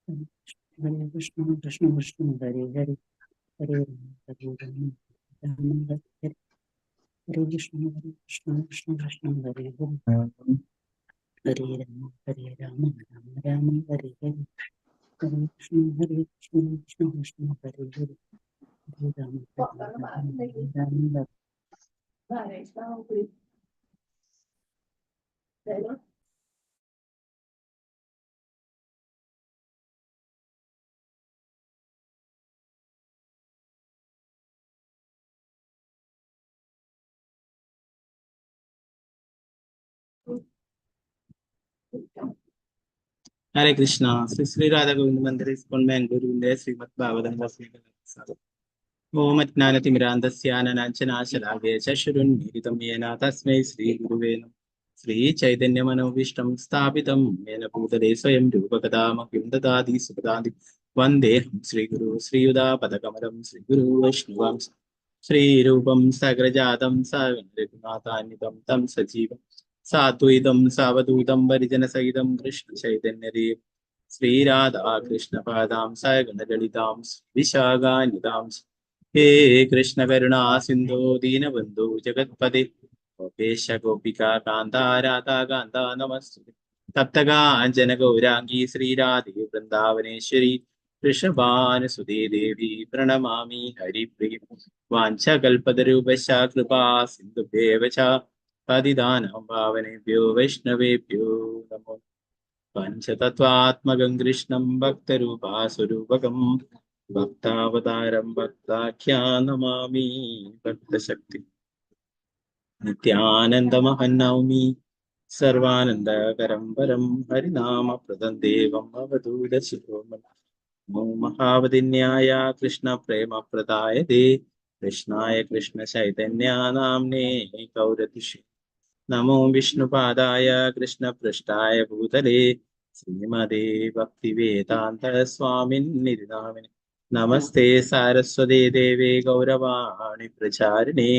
Hare Krishna Krishna Krishna Hare Hare, Hare Rama Hare Rama Rama Hare Hare, Hare Krishna Hare Krishna Krishna Krishna Hare Hare, Hare Rama Hare Rama Rama Rama Hare Hare, Hare Krishna Hare Krishna Krishna Krishna Hare Hare, Hare Rama Hare Rama Rama Hare. Hare Krishna. Shri Shri Radha Govinda Mandir, ISKCON ബാംഗ്ലൂരിന്റെ Shrimad Bhagavatam. ഓം അജ്ഞാനതിമിരാന്തസ്യാനനാഞ്ചനാശലാകേ ചക്ഷുരുന്മീലിതം യേന തസ്മൈ ശ്രീ ഗുരുവേ നമഃ. ശ്രീ ചൈതന്യമനോഭീഷ്ടം സ്ഥാപിതം യേന ഭൂതലേ സ്വയം രൂപകഥാമഹ്യം ദദാതി സുപദാതി. വന്ദേഹം ശ്രീഗുരു ശ്രീയുതാപദകമലം ശ്രീഗുരു വൈഷ്ണവാം ശ്രീരൂപം സഗ്രജാതം സരഘുനാഥാന്വിതം തം സജീവം സാദ്വൈതം സാവധൂതം പരിജനസഹിതം കൃഷ്ണ ചൈതന്യദേവ് ശ്രീരാധാകൃഷ്ണപാദാം സഗണലളിതാം വിശാഖാന്വിതാം. ഹേ കൃഷ്ണ കരുണാ സിന്ധോ ദീനബന്ധു ജഗത്പദേ ഗോപേശ ഗോപിക കാന്ത രാധാ കാന്ത നമസ്തുതേ. തപ്തകാഞ്ചന ഗൗരാംഗി ശ്രീരാധേ വൃന്ദാവനേശ്വരി വൃഷഭാനുസുതേ ദേവി പ്രണമാമി ഹരിപ്രിയ. വാഞ്ചകൽപതരൂപശ കൃപാ സിന്ധുഭ്യേവ ച പതിതാനാം പാവനേഭ്യോ വൈഷ്ണവേഭ്യോ നമോ. പഞ്ചതത്വാത്മകം കൃഷ്ണം ഭക്തരൂപാസ്വരൂപകം ഭക്താവതാരം ഭക്താഖ്യാ നമാമി ഭക്തശക്തി. നിത്യാനന്ദമഹന്നൗമി സർവാനന്ദകരം പരം ഹരിനാമപ്രദം ദേവം അവധൂത ശിരോമണി. നമോ മഹാവതിന്യായ കൃഷ്ണ പ്രേമ പ്രദായ ദേ കൃഷ്ണായ കൃഷ്ണ ചൈതന്യ നാംനേ ഗൗരതിഷേ. നമോ വിഷ്ണുപാദായ കൃഷ്ണപൃഷ്ഠായ ഭൂതലേ ശ്രീമതേ ഭക്തിവേദാന്ത സ്വാമിൻ നാമിനെ. നമസ്തേ സാരസ്വതേ ദേവേ ഗൗരവാണി പ്രചാരിണേ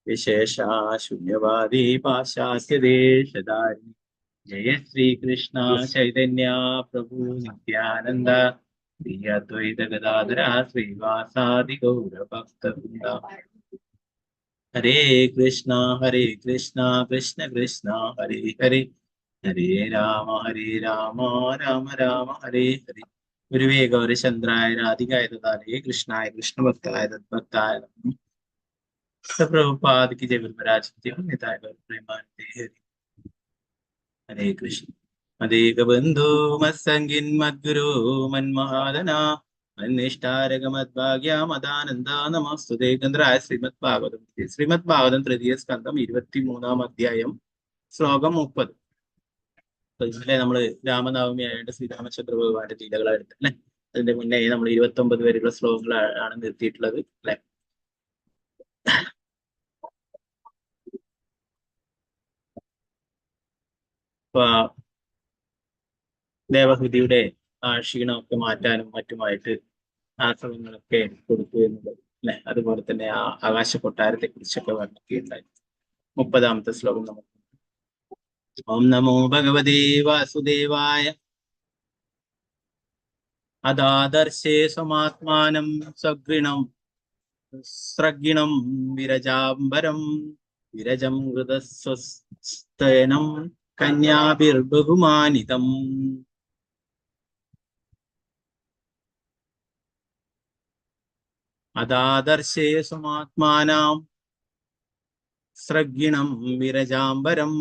വിശേഷാശൂന്യവാദി പാശ്ചാത്യദേശധാരിണി. ജയ ശ്രീകൃഷ്ണ ചൈതന്യ പ്രഭു നിത്യാനന്ദ ശ്രീ അദ്വൈത ഗദാധര ശ്രീവാസാദി ഗൗരഭക്തവൃന്ദ. ഹരേ കൃഷ്ണ ഹരേ കൃഷ്ണ കൃഷ്ണ കൃഷ്ണ ഹരേ ഹരേ, ഹരേ രാമ ഹരേ രാമ രാമ രാമ ഹരേ ഹരേ. ഗുരുവേ ഗൗരചന്ദ്രായ രാധികായ ദദാലേ കൃഷ്ണായ കൃഷ്ണഭക്തായ തദ്ഭക്തായ നമഃ. പ്രഭുപാദ് കി ജയ. ഗുരുമരാജ് നിതായ ഗൗര പ്രേമാനന്ദേ ഹരി. ഹരേ കൃഷ്ണ. മദേകബന്ധോ മത്സംഗിൻ മദ്ഗുരു മന്മഹാദന മന്നിഷ്ടാരകമദ്ഭാഗ്യ മദാനന്ദ നമസ്തുതേ. ഗന്ധരായ ശ്രീമദ് ഭാഗവതം. ശ്രീമദ് ഭാഗവതം തൃതീയ സ്കന്ധം 23-ാം അധ്യായം ശ്ലോകം 30. അപ്പൊ ഇന്നലെ നമ്മള് രാമനവമി ആയിട്ട് ശ്രീരാമചന്ദ്ര ഭഗവാന്റെ ലീലകളാണ് എടുത്തത് അല്ലെ? അതിന്റെ മുന്നേ നമ്മൾ 29 വരെയുള്ള ശ്ലോകങ്ങളാണ് നിർത്തിയിട്ടുള്ളത് അല്ലെ? അപ്പൊ ദേവഹൂതിയുടെ ആ ക്ഷീണമൊക്കെ മാറ്റാനും മറ്റുമായിട്ട് ആശ്രമങ്ങളൊക്കെ കൊടുത്തു എന്നുള്ളത് അല്ലെ? അതുപോലെ തന്നെ ആ ആകാശ കൊട്ടാരത്തെ കുറിച്ചൊക്കെ വർണ്ണിക്കുകയുണ്ടായി. 30-ാമത്തെ ശ്ലോകം നമുക്ക്. ഓം നമോ ഭഗവതേ വാസുദേവായ. അദാദർശേ സ്വമാത്മാനം സ്വഗൃണം സ്രഗിണം വിരജാംബരം വിരജം ഹൃദസ്വസ്തനം കന്യാഭിർബഹുമാനിതം. അദാദർശേ സ്വമാത്മാനാം സ്രഗിണം വിരജാംബരം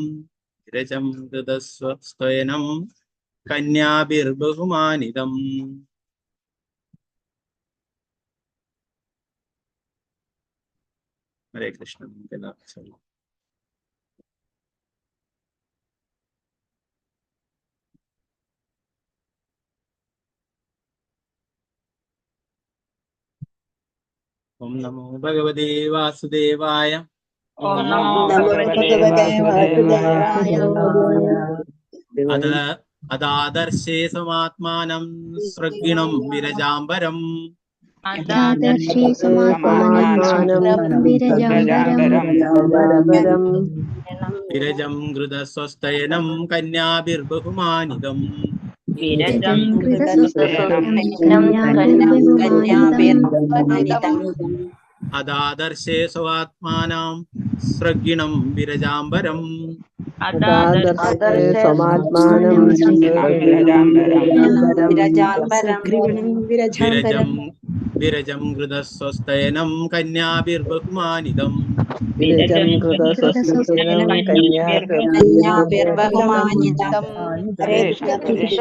വിരജം ഹൃദസ്വസ്തനം കന്യാഭിർബഹുമാനിതം. ഹരേ കൃഷ്ണ. നമുക്ക് എല്ലാവർക്കും ചൊല്ലാം. ഓം നമോ ഭഗവതേ വാസുദേവായ. ഓം നമോ ഭഗവതേ വാസുദേവായ. അത അദാദർശേ സമാത്മാനം സൃഗിണം വിരജാംബരം അദാദർശേ സമാത്മാനം വിരജാംബരം വിരജം ഹൃദസ്വസ്തയനം കന്യാഭിർബഹുമാനിതം. വിരജം കൃതസ്വസ്തേനം കന്യാഭിർബഹുമാനിതം. അദാദർശേ സ്വാത്മാനാം സൃഗിണം വിരജാംബരം. അദാദർശേ സ്വമാത്മാനം വിരജം വിരജം കൃതസ്വസ്തേനം കന്യാഭിർബഹുമാനിതം. വിരജം കൃതസ്വസ്തേനം കന്യാഭിർബഹുമാനിതം. ഹരേ കൃഷ്ണ പ്രഭുജി.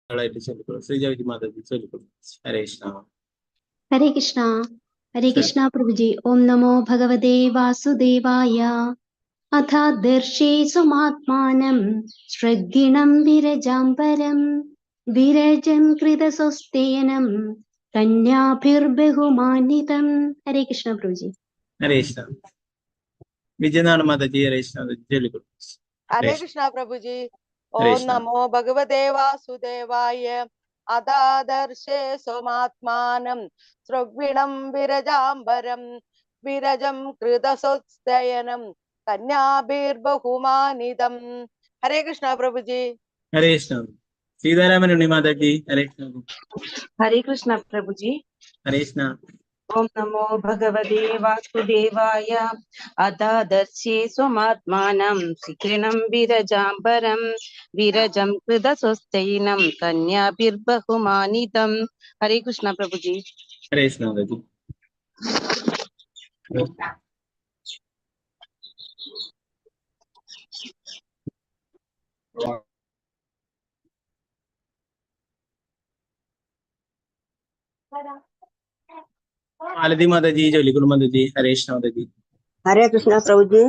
ആളായിട്ട് ചൊല്ലിക്കോളൂ. ശ്രീജാവിജി മാതാജി ചൊല്ലിക്കോളൂ. ഹരേ കൃഷ്ണ. ഹരേ കൃഷ്ണ. ഹരേ കൃഷ്ണ പ്രഭുജി. ഓം നമോ ഭഗവതേ വാസുദേവായ. അഥാദർശേ സ്വമാത്മാനം ശ്രദ്ധിണം വിരജാംബരം വിരജം കൃതസ്വസ്തേനം കന്യാഭിർബഹുമാനിതം. ഹരേ കൃഷ്ണ പ്രഭുജി. ഹരേ കൃഷ്ണ. വിജയനാണ് മാതാജി. ഹരേ കൃഷ്ണ മാതാജി ചൊല്ലിക്കോളൂ. ഹരേ കൃഷ്ണ പ്രഭുജി. ഹരേ ഓം കൃഷ്ണ. നമോ ഭഗവതേ വാസുദേവായ. അതാദർശേ സ്വമാത്മാനം സൃഗ്വിണം വിരജാംബരം വിരജം കൃതസ്വസ്തയനം കന്യാഭിർബഹുമാനിതം. ഹരേ കൃഷ്ണ പ്രഭുജി. ഹരേ കൃഷ്ണ. സീതാരാമൻ ഉണ്ണി മാതാജി. ഹരേ കൃഷ്ണ. ഹരേ കൃഷ്ണ പ്രഭുജി. ഹരേ കൃഷ്ണ. ഓം നമോ ഭഗവതേ വാസുദേവായ. അതാദർശേ സ്വമാത്മാനം ശിഖിണം വിരജാംബരം വിരജം കൃതസ്വസ്തൈനം കന്യാഭിർബഹുമാനിതം. ഹരേ കൃഷ്ണ പ്രഭുജി. ഹരേ കൃഷ്ണ മാതാജി. മാലതി മാതാജി ചൊല്ലിക്കോളൂ മാതാജി. ഹരേ കൃഷ്ണ മാതാജി. ഹരേ കൃഷ്ണ പ്രഭുജി.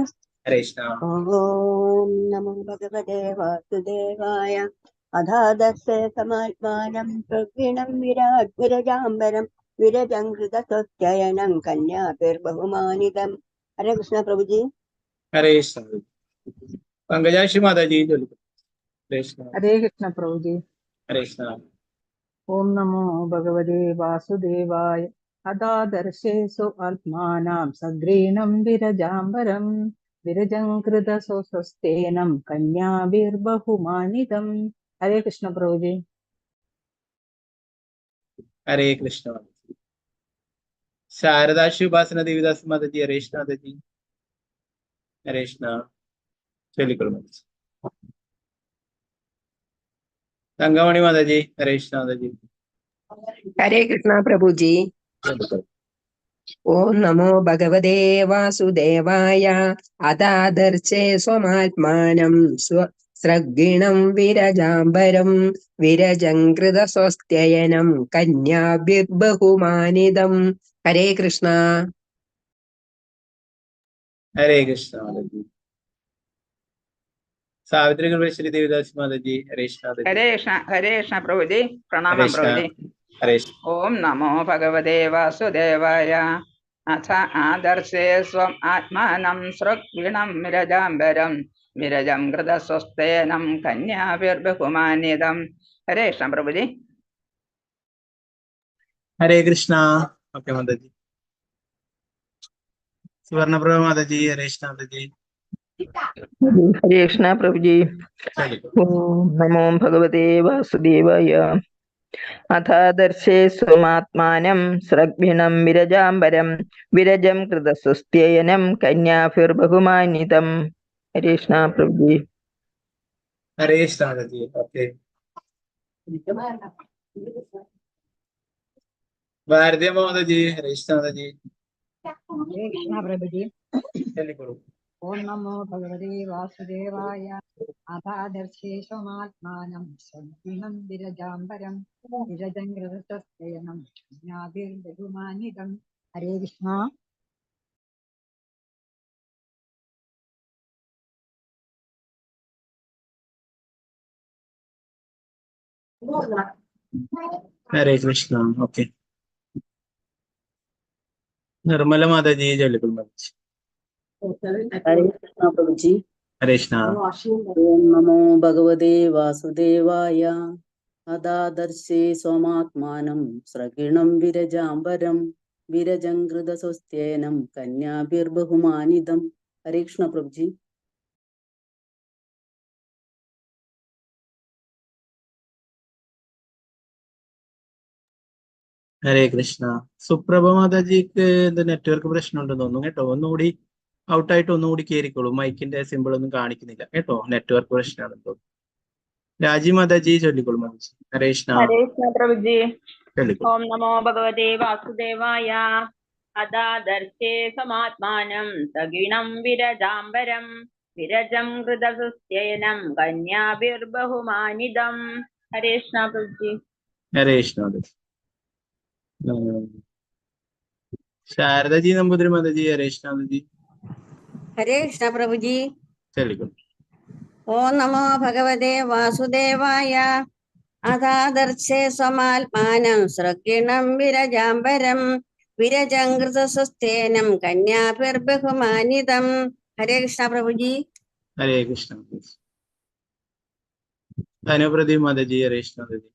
ഹരേ കൃഷ്ണ. ഓം നമോ ഭഗവതേ വാസുദേവായ. അധാദസ്സേ സമാത്മാനം പ്രവീണം വിരാട് വിരജാംബരം വിരജം കൃതസ്വസ്ത്യയനം കന്യാഭിർബഹുമാനിതം. ഹരേ കൃഷ്ണ പ്രഭുജി. ഹരേ കൃഷ്ണ. പങ്കജാക്ഷി മാതാജി ചൊല്ലിക്കോളൂ. ഹരേ കൃഷ്ണ. ഹരേ കൃഷ്ണ പ്രഭുജി. ഹരേ കൃഷ്ണ. ഓം നമോ ഭഗവതേ വാസുദേവായ. അദാദർശേസു ആത്മാനാം സഗ്രീണം വിരജാംബരം വിരജം കൃതസ്വസ്തേനം കന്യാഭിർബഹുമാനിതം. ഹരേ കൃഷ്ണ പ്രഭുജി. ഹരേ കൃഷ്ണ. ശാരദാക്ഷി ഉപാസന ദേവിദാസ് മാതാജി. ഹരേ കൃഷ്ണ മാതാജി. ഹരേ കൃഷ്ണ ചൊല്ലിക്കോളൂ മാതാജി. തങ്കമണി മാതാജി. ഹരേ കൃഷ്ണ മാതാജി. ഹരേ കൃഷ്ണ പ്രഭുജി. ചൊല്ലിക്കോളൂ. ഓം നമോ ഭഗവതേ വാസുദേവായ. അതാദർശേ സ്വമാത്മാനം സ്രഗ്ഗിണം വിരജാംബരം വിരജം കൃതസ്വസ്ത്യയനം കന്യാഭിർബഹുമാനിതം. ഹരേ കൃഷ്ണ. ഹരേ കൃഷ്ണ മാതാജി. സാവിത്രി കൃപേശ്വരി ദേവിദാസ് മാതാജി. ഹരേ കൃഷ്ണ മാതാജി. ഹരേ കൃഷ്ണ. ഹരേ കൃഷ്ണ പ്രഭുജി. ഹരേ പ്രണാമം കൃഷ്ണ. പ്രഭുജി. ഹരേ കൃഷ്ണ. ഓം നമോ ഭഗവതേ വാസുദേവായ. അഥ ആദർശേ സ്വം ആത്മാനം സൃഗ്വിണം വിരജാംബരം വിരജം കൃതസ്വസ്തേനം കന്യാഭിർബഹുമാനിതം. ഹരേ കൃഷ്ണ പ്രഭുജി. ഹരേ കൃഷ്ണ. ഓക്കെ മാതാജി. സുവർണപ്രഭ മാതാജി. ഹരേ കൃഷ്ണ മാതാജി. ഹരേ കൃഷ്ണ പ്രഭുജി. ചൊല്ലിക്കോളൂ. ഓം നമോ ഭഗവതേ വാസുദേവായ. അഥാദർശേ സ്വമാത്മാനം സ്രഗ്ഭിണം വിരജാംബരം വിരജം കൃതസ്വസ്ത്യയനം കന്യാഭിർബഹുമാനിതം. ഹരേ കൃഷ്ണ പ്രഭുജി. ഹരേ കൃഷ്ണ മാതാജി. ഓക്കെ. ഭാരതീയ മാതാജി. ഹരേ കൃഷ്ണ മാതാജി. ഹരേ കൃഷ്ണ പ്രഭുജി. ചൊല്ലിക്കോളൂ. ഓം നമോ ഭഗവതേ വാസുദേവായ. അതാദർശേ സ്വമാത്മാനം സദ്ഗുണം വിരജാംബരം വിരജം കൃതസ്വസ്തയനം കന്യാഭിർബഹുമാനിതം. ഹരേ കൃഷ്ണ. ഹരേ കൃഷ്ണ. ഓക്കെ. നിർമ്മല മാതാജി ചൊല്ലിക്കോളൂ മാതാജി. ഹരേ കൃഷ്ണ പ്രഭുജി. ഹരേ കൃഷ്ണ. ഓം നമോ ഭഗവതേ വാസുദേവായ. അദാദർശേ സ്വമാത്മാനം സ്രഗിണം വിരജാംബരം വിരജം കൃതസ്വസ്ത്യേനം കന്യാഭിർബഹുമാനിതം. ഹരേ കൃഷ്ണ പ്രഭുജി. ഹരേ കൃഷ്ണ. സുപ്രഭ മാതാജിക്ക് എന്ത് നെറ്റ്വർക്ക് പ്രശ്നം ഉണ്ടെന്ന് തോന്നുന്നു കേട്ടോ. ഒന്നുകൂടി ഔട്ടായിട്ട് ഒന്നുകൂടി കേറിക്കോളൂ. മൈക്കിന്റെ സിമ്പിൾ ഒന്നും കാണിക്കുന്നില്ല കേട്ടോ. നെറ്റ്വർക്ക് പ്രശ്നമാണെന്ന് തോന്നുന്നു. രാജി മാതാജി ചൊല്ലിക്കോളൂ മാതാജി. ഹരേ കൃഷ്ണ. ഹരേ കൃഷ്ണ പ്രഭുജി. ചൊല്ലിക്കോളൂ. ഓം നമോ ഭഗവതേ വാസുദേവായ. അദാദർശേ സമാത്മാനം സഗിണം വിരജാംബരം വിരജം കൃതസുസ്ത്യയനം കന്യാഭിർബഹുമാനിതം. ഹരേ കൃഷ്ണ പ്രഭുജി. ഹരേ കൃഷ്ണ മാതാജി. ശാരദാജി നമ്പൂതിരി മാതാജി ഹരേ കൃഷ്ണ മാതാജി. ഹരേ കൃഷ്ണ പ്രഭുജി. ചൊല്ലിക്കോളൂ. ഓം നമോ ഭഗവതേ വാസുദേവായ. അഥാദർശേ സ്വമാത്മാനം സൃഗിണം വിരജാംബരം വിരജം കൃതസ്വസ്തേനം കന്യാഭിർബഹുമാനിതം. ഹരേ കൃഷ്ണ പ്രഭുജി. ഹരേ കൃഷ്ണ മാതാജി. അനുപ്രദീപ് മാതാജി ഹരേ കൃഷ്ണ മാതാജി.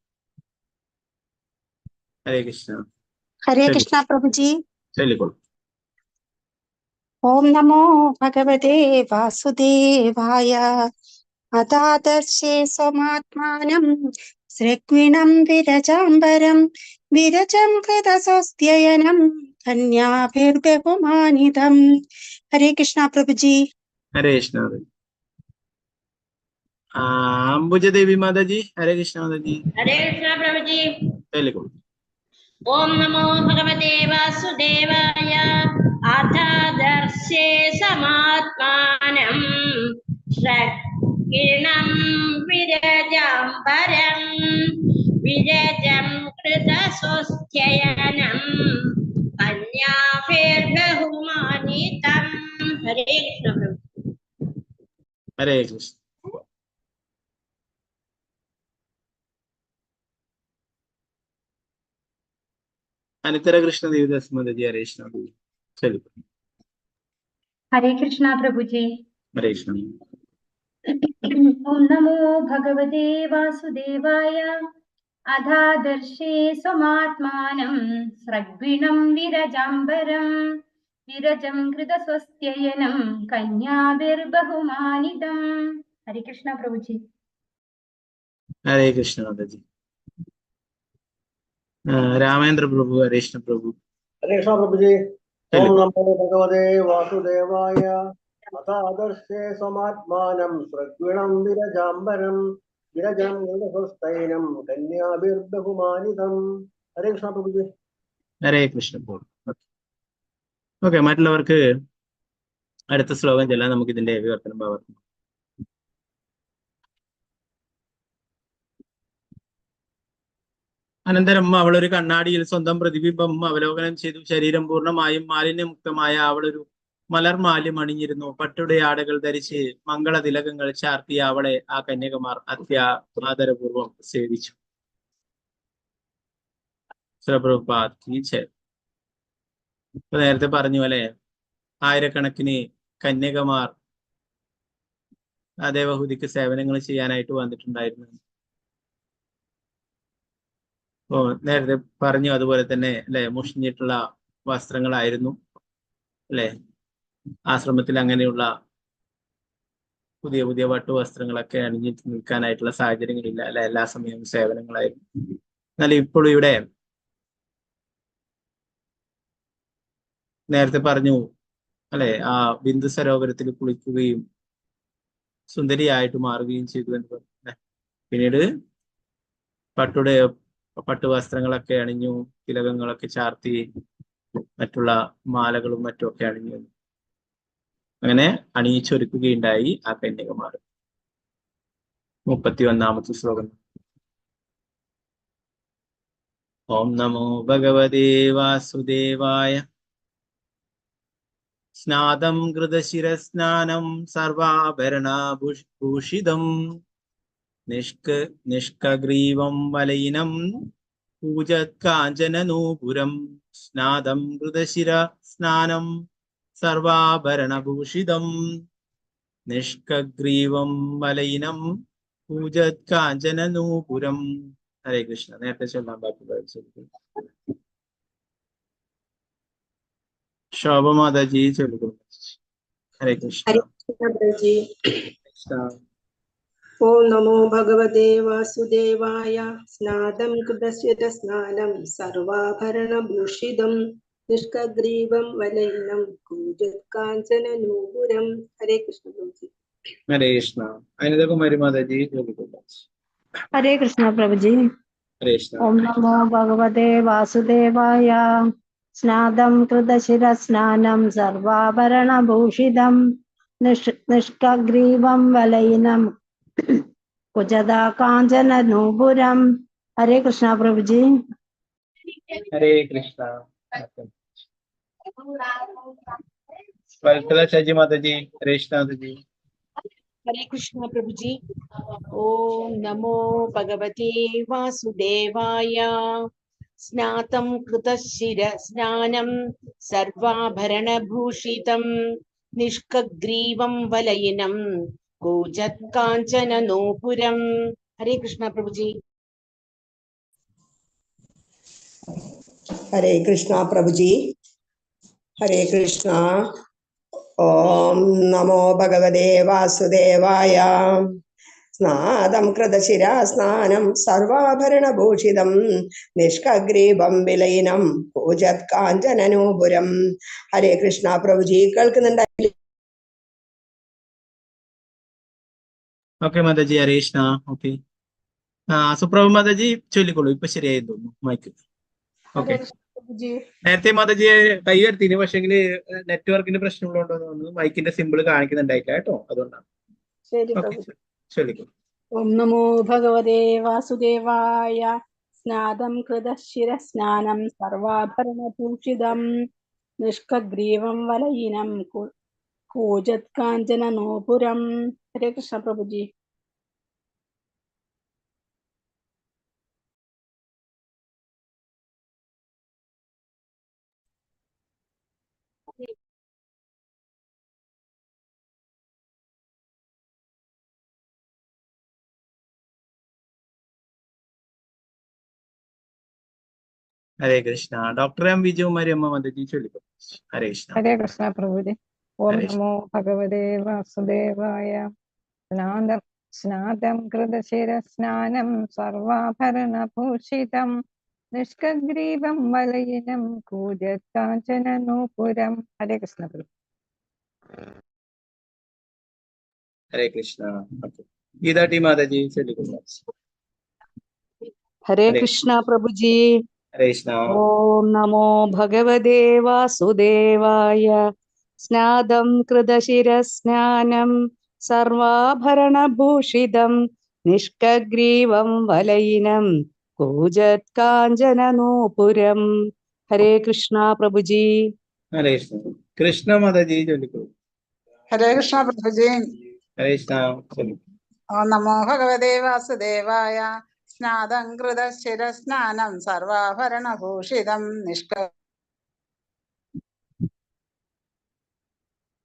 ഹരേ കൃഷ്ണ. ഹരേ കൃഷ്ണ പ്രഭുജി. ചൊല്ലിക്കോളൂ. ഓം നമോ ഭഗവതേ വാസുദേവായ. അതാദർശേ സ്വമാത്മാനം സൃഗ്വിണം വിരജാംബരം വിരജം കൃതസ്വസ്ത്യയനം കന്യാഭിർബഹുമാനിതം. ഹരേ കൃഷ്ണ പ്രഭുജി. ഹരേ കൃഷ്ണ മാതാജി. അംബുജദേവി മാതാജി ഹരേ കൃഷ്ണ മാതാജി. ഹരേ കൃഷ്ണ പ്രഭുജി. ചൊല്ലിക്കോളൂ. ഓം നമോ ഭഗവതേ വാസുദേവായ. അഥാദർശേ സമാത്മാനം ഷഡ്ഗിണം വിരജാംബരം വിരജം കൃതസ്വസ്ത്യയനം കന്യാഭിർബഹുമാനിതം. ഹരേ കൃഷ്ണ പ്രഭു. ഹരേ കൃഷ്ണ. അനിത്തര കൃഷ്ണ ദേവിദാസ് മാതാജി ഹരേ കൃഷ്ണ മാതാജി. ചൊല്ലിക്കോളൂ. ഹരേ കൃഷ്ണ പ്രഭുജി. ഹരേ കൃഷ്ണ. ഓം നമോ ഭഗവതേ വാസുദേവായ. അധാദർശേ സ്വമാത്മാനം സ്രഗ്വിണം വിരജാംബരം വിരജം കൃതസ്വസ്ത്യയനം കന്യാഭിർബഹുമാനിതം. ഹരേ കൃഷ്ണ പ്രഭുജി. ഹരേ കൃഷ്ണ മാതാജി. രാമേന്ദ്ര പ്രഭു ഹരേ കൃഷ്ണ പ്രഭു. ഹരേ കൃഷ്ണ പ്രഭുജി. ഓം നമോ ഭഗവതേ വാസുദേവായ. അഥാദർശേ സമാത്മാനം സൃഗ്വിണം വിരജാംബരം വിരജം കൃതസ്വസ്തൈനം കന്യാഭിർബഹുമാനിതം. ഹരേ കൃഷ്ണ പ്രഭുജി. ഹരേ കൃഷ്ണ പ്രഭു. ഓക്കെ, മറ്റുള്ളവർക്ക് അടുത്ത ശ്ലോകം ചെല്ലാം. നമുക്ക് ഇതിന്റെ വിവർത്തനം ഭാവർത്തനം. അനന്തരം അവൾ ഒരു കണ്ണാടിയിൽ സ്വന്തം പ്രതിബിംബം അവലോകനം ചെയ്തു. ശരീരം പൂർണ്ണമായും മാലിന്യമുക്തമായ അവളൊരു മലർമാല്യം അണിഞ്ഞിരുന്നു. പട്ടുടെ ആടകൾ ധരിച്ച് മംഗളതിലകങ്ങൾ ചാർത്തിയ അവളെ ആ കന്യകമാർ അത്യാദരപൂർവം സേവിച്ചു. ശ്രീല പ്രഭുപാദ് കീ ജയ്. ഇപ്പൊ നേരത്തെ പറഞ്ഞു അല്ലെ, ആയിരക്കണക്കിന് കന്യകമാർ ആ ദേവഹൂതിക്ക് സേവനങ്ങൾ ചെയ്യാനായിട്ട് വന്നിട്ടുണ്ടായിരുന്നു. ഓ നേരത്തെ പറഞ്ഞു, അതുപോലെ തന്നെ അല്ലെ മുഷിഞ്ഞിട്ടുള്ള വസ്ത്രങ്ങളായിരുന്നു അല്ലെ. ആശ്രമത്തിൽ അങ്ങനെയുള്ള പുതിയ പുതിയ വട്ടുവസ്ത്രങ്ങളൊക്കെ അണിഞ്ഞിട്ട് നിൽക്കാനായിട്ടുള്ള സാഹചര്യങ്ങളില്ല അല്ലെ. എല്ലാ സമയവും സേവനങ്ങളായിരുന്നു. എന്നാൽ ഇപ്പോഴും ഇവിടെ നേരത്തെ പറഞ്ഞു അല്ലെ, ആ ബിന്ദു സരോവരത്തിൽ കുളിക്കുകയും സുന്ദരിയായിട്ട് മാറുകയും ചെയ്തു എന്ന് പറഞ്ഞു അല്ലെ. പിന്നീട് പട്ടുടെ പട്ടുവസ്ത്രങ്ങളൊക്കെ അണിഞ്ഞു, തിലകങ്ങളൊക്കെ ചാർത്തി, മറ്റുള്ള മാലകളും മറ്റുമൊക്കെ അണിഞ്ഞു, അങ്ങനെ അണിയിച്ചൊരുക്കുകയുണ്ടായി ആ കന്യകമാർ. 31-ാമത്തെ ശ്ലോകം. ഓം നമോ ഭഗവതേ വാസുദേവായ. സ്നാതം കൃതശിരസ്നാനം സർവാഭരണഭൂഷിതം നിഷ്കഗ്രീവം വലയിനം പൂജത്കാഞ്ചനനൂപുരം. സ്നാതം കൃതശിര സ്നാനം സർവാഭരണഭൂഷിതം നിഷ്കഗ്രീവം വലയിനം പൂജത്കാഞ്ചനനൂപുരം. ഹരേ കൃഷ്ണ. നേരത്തെ ചൊല്ലാൻ ബാക്കി. ശോഭ മാതാജി ചൊല്ലിക്കൊള്ളു. ഹരേ കൃഷ്ണ. ഹരേ കൃഷ്ണ പ്രഭുജി. കൃഷ്ണ. ഓം നമോ ഭഗവതേ വാസുദേവായ. സ്നാതം കൃതശിരസ്നാനം സർവാഭരണഭൂഷിതം നിഷ്കഗ്രീവം വലയിനം കൂജത്കാഞ്ചനനൂപുരം. ഹരേ കൃഷ്ണ പ്രഭുജി. ഹരേ കൃഷ്ണ. അനിതകുമാരി മാതാജി ചൊല്ലിക്കൊള്ളു. ഹരേ കൃഷ്ണ പ്രഭുജി. ഹരേ കൃഷ്ണ. ഓം നമോ ഭഗവതേ വാസുദേവായ. സ്നാതം കൃതശിരസ്നാനം സർവാഭരണഭൂഷിതം നിഷ്കഗ്രീവം വലയിനം കുജദാ കാഞ്ചനനൂപുരം. ഹരേ കൃഷ്ണ പ്രഭുജി. ഹരേ കൃഷ്ണ. വത്സല ശജി മാതാജി, ഹരേ കൃഷ്ണ മാതാജി. ഹരേ കൃഷ്ണ പ്രഭുജി. ഓം നമോ ഭഗവതേ വാസുദേവായ. സ്നാതം കൃതശിര സ്നാനം സർവാഭരണഭൂഷിതം നിഷ്കഗ്രീവം വലയിനം കൂജത്കാഞ്ചനനൂപുരം. ഹരേ കൃഷ്ണ പ്രഭുജി. ഹരേ കൃഷ്ണ പ്രഭുജി. ഹരേ കൃഷ്ണ. ഓം നമോ ഭഗവതേ വാസുദേവായ. സ്നാതം കൃതശിരാ സ്നാനം സർവാഭരണഭൂഷിതം നിഷ്കഗ്രീവം വിലയിനം പൂജത് കാഞ്ചനനൂപുരം. ഹരേ കൃഷ്ണ പ്രഭുജി. കേൾക്കുന്നുണ്ടായില്ലേ? ഓക്കെ മാതാജി, ഹരേ കൃഷ്ണ. ഓക്കെ, ആ സുപ്രഭ മാതാജി ചൊല്ലിക്കോളൂ. ഇപ്പൊ ശരിയായി തോന്നുന്നു മൈക്ക്. ഓക്കെ, നേരത്തെ മാതാജിയെ കൈ ഉയർത്തിന്, പക്ഷെങ്കിൽ നെറ്റ്വർക്കിന്റെ പ്രശ്നമുള്ളതുകൊണ്ടോ തോന്നുന്നു മൈക്കിന്റെ സിമ്പിൾ കാണിക്കുന്നുണ്ടായില്ല കേട്ടോ, അതുകൊണ്ടാണ്. ശരി ഓക്കെ, പ്രഭുജി. ചൊല്ലിക്കോളൂ. ഓം നമോ ഭഗവതേ വാസുദേവായ. സ്നാതം കൃതശിരസ്നാനം സർവാഭരണഭൂഷിതം നിഷ്കഗ്രീവം വലയിനം കൂജത്കാഞ്ചനനൂപുരം. ഹരേ കൃഷ്ണ പ്രഭുജി. ഹരേ കൃഷ്ണ. ഡോക്ടർ എം വിജയകുമാരി അമ്മ മാതാജി ചൊല്ലിക്കോ. ഹരേ കൃഷ്ണ. ഹരേ കൃഷ്ണ പ്രഭുജി. ഓം ഹരേ കൃഷ്ണ. നമോ ഭഗവതേ വാസുദേവായ. സ്നാതം സ്നാതം കൃതശിരസ്നാനം സർവാഭരണഭൂഷിതം നിഷ്കഗ്രീവം വലയിനം കൂജത്കാഞ്ചനനൂപുരം. ഹരേ കൃഷ്ണ പ്രഭു. ഹരേ കൃഷ്ണ. ഓക്കെ, ഗീതാ ടി മാതാജി ചൊല്ലിക്കോളൂ. ഹരേ ഹരേ കൃഷ്ണ പ്രഭുജി. ഹരേ കൃഷ്ണ. ഓം നമോ ഭഗവതേ വാസുദേവായ. സ്നാതം കൃതശിരസ്നാനം സർവാഭരണഭൂഷിതം നിഷ്കഗ്രീവം വലയിനം കൂജത്കാഞ്ചനനൂപുരം. ഹരേ കൃഷ്ണ പ്രഭുജി. ഹരേ കൃഷ്ണ. കൃഷ്ണ മാതാജി ചൊല്ലിക്കോളൂ. ഹരേ കൃഷ്ണ പ്രഭുജി. ഹരേ കൃഷ്ണ. ചൊല്ലിക്കോളൂ. ഓം നമോ ഭഗവതേ വാസുദേവായ. സ്നാതം കൃതശിരസ്നാനം സർവാഭരണഭൂഷിതം നിഷ്ക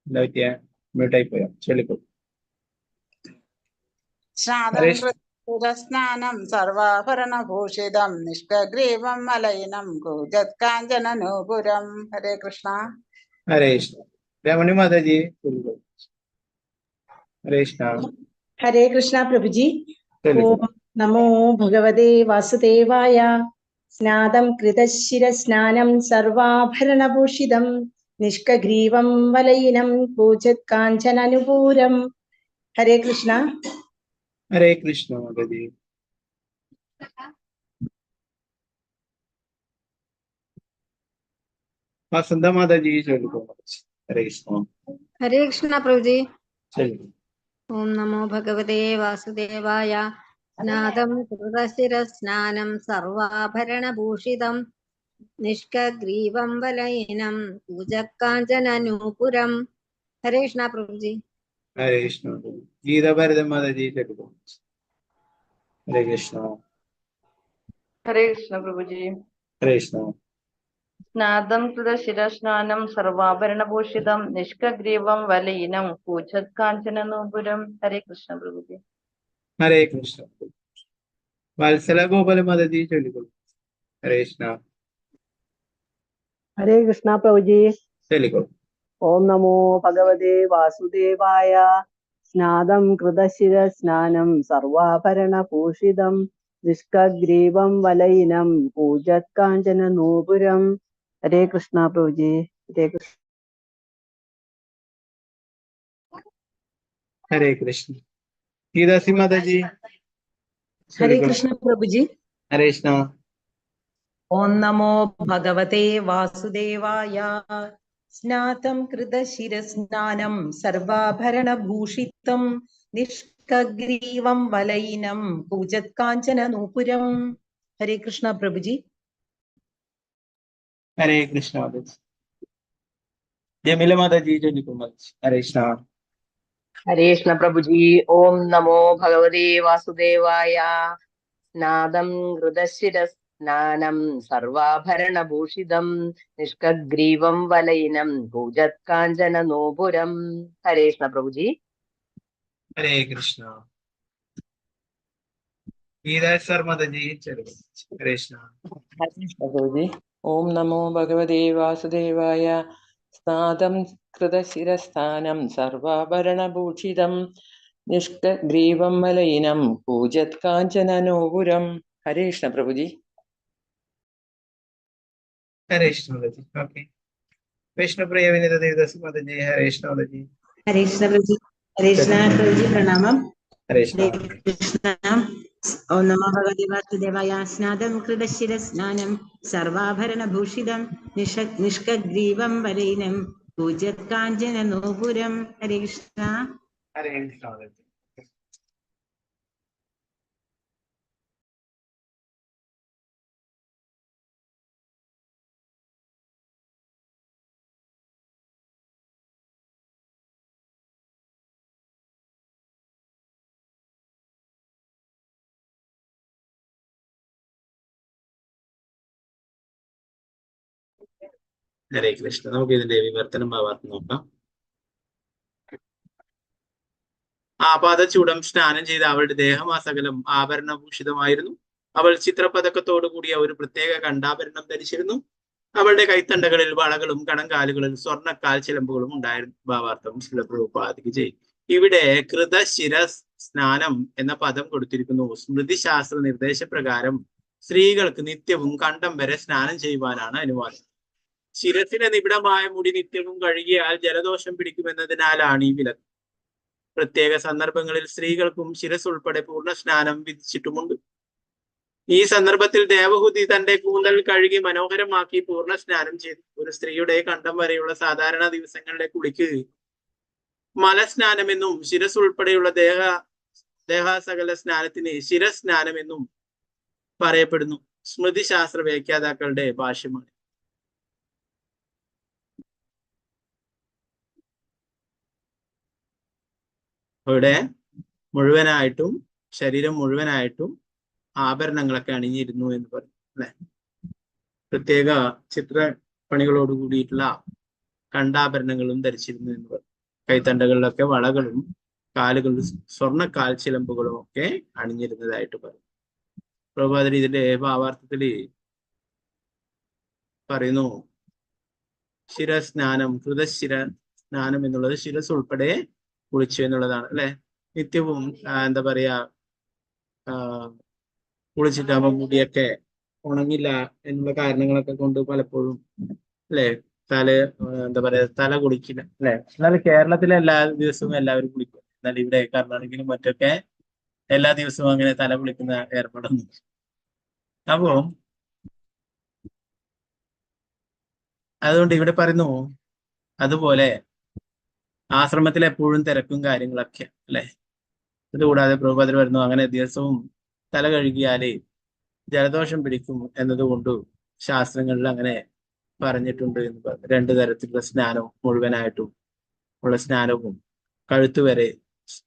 എന്താ പറ്റിയ, മ്യൂട്ടായി പോയോ? ചൊല്ലിക്കോളൂ. സ്നാതം ഹരേ കൃതശിരസ്നാനം സർവാഭരണഭൂഷിതം നിഷ്കഗ്രീവം മലയിനം കൂജത്കാഞ്ചനനൂപുരം. ഹരേ കൃഷ്ണ. ഹരേ കൃഷ്ണ. രമണി മാതാജി ചൊല്ലിക്കോളൂ. ഹരേ കൃഷ്ണ. ഹരേ കൃഷ്ണ പ്രഭുജി. ഓം ചൊല്ലിക്കോളൂ. നമോ ഭഗവതേ വാസുദേവായ. സ്നാതം കൃതശിരസ്നാനം സർവാഭരണഭൂഷിതം നിഷ്കഗ്രീവം വലയിനം കൂജത്കാഞ്ചനനുപൂരം. ഹരേ കൃഷ്ണ. ഹരേ കൃഷ്ണ മാതാജി. വസന്ത മാതാജി ചൊല്ലിക്കോളൂ. ഹരേ കൃഷ്ണ. ഹരേ കൃഷ്ണ പ്രഭുജി. ചൊല്ലിക്കോളൂ. ഓം നമോ ഭഗവതേ വാസുദേവായ. സ്നാതം കൃതശിരസ്നാനം സർവാഭരണഭൂഷിതം നിഷ്കഗ്രീവം വലയിനം കൂജക്കാഞ്ചനനൂപുരം. ഹരേ കൃഷ്ണ പ്രഭുജി. ഹരേ കൃഷ്ണ. ഗീതാ ഭരതൻ മാതാജി ചൊല്ലിക്കോളൂ. ഹരേ കൃഷ്ണ. ഹരേ കൃഷ്ണ പ്രഭുജി. ഹരേ കൃഷ്ണ. സ്നാതം കൃതശിരസ്നാനം സർവാഭരണഭൂഷിതം നിഷ്കഗ്രീവം വലയിനം കൂജത്കാഞ്ചനനൂപുരം. ഹരേ കൃഷ്ണ പ്രഭുജി. ഹരേ കൃഷ്ണ. വത്സല ഗോപാല മാതാജി ചൊല്ലിക്കോളൂ. ഹരേ കൃഷ്ണ. ഹരേ കൃഷ്ണ പ്രഭുജി. ചൊല്ലിക്കോളൂ. ഓം നമോ ഭഗവതേ വാസുദേവായ. സ്നാതം കൃതശിരസ്നാനം സർവാഭരണഭൂഷിതം നിഷ്കഗ്രീവം വലയിനം കൂജത് കാഞ്ചന നൂപുരം. ഹരേ കൃഷ്ണ പ്രഭുജി. ഹരേ കൃഷ്ണ. ഹരേ കൃഷ്ണ. ഗീതാസി മാതാജി ഹരേ ചൊല്ലിക്കോളൂ. കൃഷ്ണ പ്രഭുജി. ഹരേ കൃഷ്ണ. ഓം നമോ ഭഗവതേ വാസുദേവായ. സ്നാതം കൃതശിരസ്നാനം സർവാഭരണഭൂഷിതം നിഷ്കഗ്രീവം വലയിനം കൂജത് കാഞ്ചന നൂപുരം. ഹരേ കൃഷ്ണ പ്രഭുജി. ഹരേ കൃഷ്ണ മാതാജി. ജമീല മാതാജി ചൊല്ലിക്കോളൂ മാതാജി. ഹരേ കൃഷ്ണ. ഹരേ കൃഷ്ണ പ്രഭുജി. ഓം നമോ ഭഗവതേ വാസുദേവായ. സ്നാതം കൃതശിരസ്നാനം സർവാഭരണഭൂഷിതം നിഷ്കഗ്രീവം വലയിനം കൂജത് കാഞ്ചന നൂപുരം. ഹരേ കൃഷ്ണ പ്രഭുജി. ഹരേ കൃഷ്ണ. ഗീതാ സർ മാതാജി ചൊല്ലിക്കോളൂ. ഹരേ കൃഷ്ണ. ഹരേ കൃഷ്ണ പ്രഭുജി. ഓം നമോ ഭഗവതേ വാസുദേവായ. സ്നാതം കൃതശിരസ്ഥാനം സർവാഭരണഭൂഷിതം നിഷ്കഗ്രീവം മലയിനം കൂജത് കാഞ്ചന നൂപുരം. ഹരേ കൃഷ്ണ പ്രഭുജി. ഹരേ കൃഷ്ണ മാതാജി. ഓക്കെ. വിഷ്ണുപ്രിയ വിനിത ദേവദാസ് മാതാജി. ഹരേ കൃഷ്ണ മാതാജി. ഹരേ കൃഷ്ണ പ്രഭുജി. ഹരേ കൃഷ്ണ പ്രഭുജി, പ്രണാമം. ഹരേ കൃഷ്ണ. ഹരേ കൃഷ്ണ. ഓം നമോ ഭഗവതേ വാസുദേവായ. സ്നാതം കൃതശിരസ്നാനം സർവാഭരണഭൂഷിതം നിഷ്കഗ്രീവം വലയിനം പൂജത് കാഞ്ചന നൂപുരം. ഹരേ കൃഷ്ണ. ഹരേ കൃഷ്ണ മാതാജി. ഹരേ കൃഷ്ണ. നമുക്ക് ഇതിന്റെ വിവർത്തനം ഭാവാർത്ഥം നോക്കാം. ആപാദചൂടം സ്നാനം ചെയ്ത അവളുടെ ദേഹമാസകലം ആഭരണഭൂഷിതമായിരുന്നു. അവൾ ചിത്രപതക്കത്തോടു കൂടിയ ഒരു പ്രത്യേക കണ്ഠാഭരണം ധരിച്ചിരുന്നു. അവളുടെ കൈത്തണ്ടകളിൽ വളകളും കണങ്കാലുകളിൽ സ്വർണ്ണ കാൽച്ചിലമ്പുകളും ഉണ്ടായിരുന്നു. ഭാവാർത്ഥം ശ്രീല പ്രഭുപാദക്ക് ജയ്. ഇവിടെ കൃതശിര സ്നാനം എന്ന പദം കൊടുത്തിരിക്കുന്നു. സ്മൃതിശാസ്ത്ര നിർദ്ദേശപ്രകാരം സ്ത്രീകൾക്ക് നിത്യവും കണ്ഠം വരെ സ്നാനം ചെയ്യുവാനാണ് അനുവാദം. ശിരസിലെ നിബിഡമായ മുടി നിത്യവും കഴുകിയാൽ ജലദോഷം പിടിക്കുമെന്നതിനാലാണ് ഈ വിലക്ക്. പ്രത്യേക സന്ദർഭങ്ങളിൽ സ്ത്രീകൾക്കും ശിരസ് ഉൾപ്പെടെ പൂർണ്ണ സ്നാനം വിധിച്ചിട്ടുമുണ്ട്. ഈ സന്ദർഭത്തിൽ ദേവഹൂതി തന്റെ കൂന്തൽ കഴുകി മനോഹരമാക്കി പൂർണ്ണ സ്നാനം ചെയ്തു. ഒരു സ്ത്രീയുടെ കണ്ഠം വരെയുള്ള സാധാരണ ദിവസങ്ങളിലെ കുളിക്ക് മലസ്നാനമെന്നും ശിരസ് ഉൾപ്പെടെയുള്ള ദേഹാസകല സ്നാനത്തിന് ശിരസ്നാനമെന്നും പറയപ്പെടുന്നു. സ്മൃതിശാസ്ത്ര വ്യാഖ്യാതാക്കളുടെ ഭാഷ്യമാണ്. അവിടെ മുഴുവനായിട്ടും ശരീരം മുഴുവനായിട്ടും ആഭരണങ്ങളൊക്കെ അണിഞ്ഞിരുന്നു എന്ന് പറയും അല്ലെ? പ്രത്യേക ചിത്രപ്പണികളോട് കൂടിയിട്ടുള്ള കണ്ഠാഭരണങ്ങളും ധരിച്ചിരുന്നു എന്ന് പറയും. കൈത്തണ്ടകളിലൊക്കെ വളകളും കാലുകളിൽ സ്വർണ്ണ കാൽച്ചിലമ്പുകളും ഒക്കെ അണിഞ്ഞിരുന്നതായിട്ട് പറയും. പ്രഭുപാദർ ഇതിന്റെ ഭാവാർത്ഥത്തില് പറയുന്നു, ശിരസ്നാനം കൃതശിര സ്നാനം എന്നുള്ളത് ശിരസ് ഉൾപ്പെടെ കുളിച്ചു എന്നുള്ളതാണ് അല്ലെ? നിത്യവും എന്താ പറയാ, കുളിച്ചിട്ടാകുമ്പോ മുടിയൊക്കെ ഉണങ്ങില്ല എന്നുള്ള കാരണങ്ങളൊക്കെ കൊണ്ട് പലപ്പോഴും അല്ലെ തല എന്താ പറയാ തല കുളിക്കില്ല അല്ലെ? എന്നാൽ കേരളത്തിലെ എല്ലാ ദിവസവും എല്ലാവരും കുളിക്കും. എന്നാൽ ഇവിടെ കർണാടകയിലും മറ്റൊക്കെ എല്ലാ ദിവസവും അങ്ങനെ തല കുളിക്കുന്ന ഏർപ്പാടൊന്നും. അപ്പോ അതുകൊണ്ട് ഇവിടെ പറയുന്നു, അതുപോലെ ആശ്രമത്തിൽ എപ്പോഴും തിരക്കും കാര്യങ്ങളൊക്കെ അല്ലെ? അതുകൂടാതെ പ്രഭുപാദർ വരുന്നു, അങ്ങനെ ദിവസവും തല കഴുകിയാല് ജലദോഷം പിടിക്കും എന്നതുകൊണ്ട് ശാസ്ത്രങ്ങളിൽ അങ്ങനെ പറഞ്ഞിട്ടുണ്ട് എന്ന് പറഞ്ഞു. രണ്ടു തരത്തിലുള്ള സ്നാനവും, മുഴുവനായിട്ടും ഉള്ള സ്നാനവും കഴുത്തുവരെ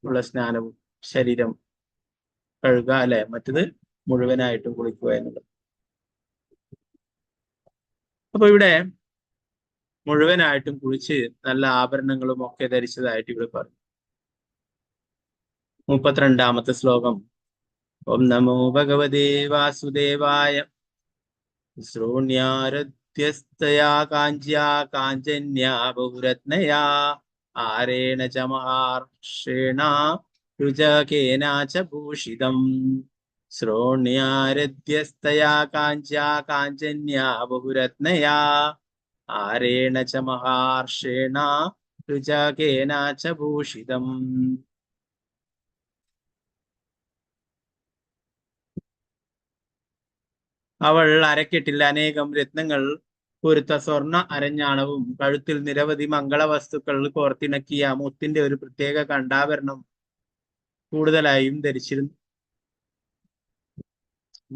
ഉള്ള സ്നാനവും, ശരീരം കഴുകുക അല്ലെ, മറ്റത് മുഴുവനായിട്ടും കുളിക്കുക എന്നുള്ളത്. അപ്പൊ ഇവിടെ മുഴുവനായിട്ടും കുളിച്ച് നല്ല ആഭരണങ്ങളും ഒക്കെ ധരിച്ചതായിട്ട് ഇവിടെ പറഞ്ഞു. 32-ാമത്തെ ശ്ലോകം. ഓം നമോ ഭഗവതേ വാസുദേവായ. ശ്രൂണ്യാരധ്യസ്തയാ കാഞ്ച്യാ കാഞ്ചന്യാ ബഹുരത്നയാ ആരേണ ച മഹാർഷേണ രുചകേന ച ഭൂഷിതം. ശ്രോണ്യാരധ്യസ്തയാ കാഞ്ചാ കാഞ്ചന്യാ ബഹുരത്നയാ ആരേണ ച മഹാർഷേണ രുചകേന ച ഭൂഷിതം. അവൾ അരക്കെട്ടിൽ അനേകം രത്നങ്ങൾ പൊരുത്ത സ്വർണ്ണ അരഞ്ഞാണവും കഴുത്തിൽ നിരവധി മംഗളവസ്തുക്കൾ കോർത്തിണക്കിയ മുത്തിന്റെ ഒരു പ്രത്യേക കണ്ഠാഭരണം കൂടുതലായും ധരിച്ചിരുന്നു.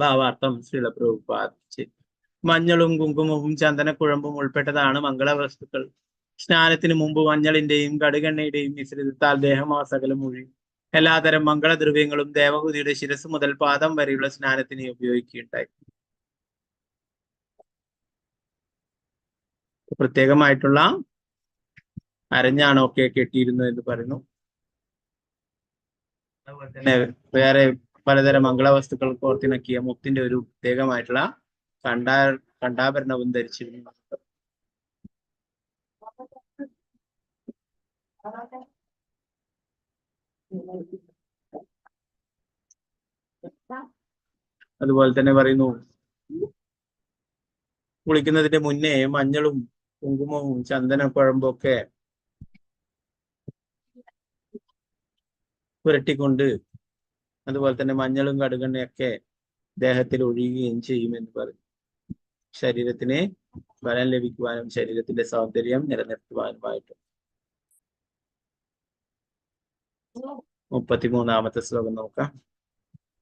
ഭാവാർത്ഥം ശ്രീല പ്രഭുപാദ്. മഞ്ഞളും കുങ്കുമവും ചന്ദനക്കുഴമ്പും ഉൾപ്പെട്ടതാണ് മംഗളവസ്തുക്കൾ. സ്നാനത്തിന് മുമ്പ് മഞ്ഞളിന്റെയും കടുകെണ്ണയുടെയും മിശ്രിതത്താൽ ദേഹമാസകലം ഒഴിയും. എല്ലാതരം മംഗളദ്രവ്യങ്ങളും ദേവഹൂതിയുടെ ശിരസ് മുതൽ പാദം വരെയുള്ള സ്നാനത്തിന് ഉപയോഗിക്കുകയുണ്ടായി. പ്രത്യേകമായിട്ടുള്ള അരഞ്ഞാണൊക്കെ കെട്ടിയിരുന്നു എന്ന് പറയുന്നു. അതുപോലെ തന്നെ വേറെ പലതരം മംഗളവസ്തുക്കൾ കോർത്തിണക്കിയ മുത്തിന്റെ ഒരു പ്രത്യേകമായിട്ടുള്ള കണ്ഠാഭരണവും ധരിച്ചിരുന്നു. അതുപോലെ തന്നെ പറയുന്നു, കുളിക്കുന്നതിന്റെ മുന്നേ മഞ്ഞളും കുങ്കുമവും ചന്ദനക്കുഴമ്പും ഒക്കെ പുരട്ടിക്കൊണ്ട് അതുപോലെ തന്നെ മഞ്ഞളും കടുകെണ്ണയൊക്കെ ദേഹത്തിൽ ഒഴിയുകയും ചെയ്യുമെന്ന് പറഞ്ഞു. ശരീരത്തിന് ബലം ലഭിക്കുവാനും ശരീരത്തിന്റെ സൗന്ദര്യം നിലനിർത്തുവാനുമായിട്ട്. 33-ാമത്തെ ശ്ലോകം നോക്കാം.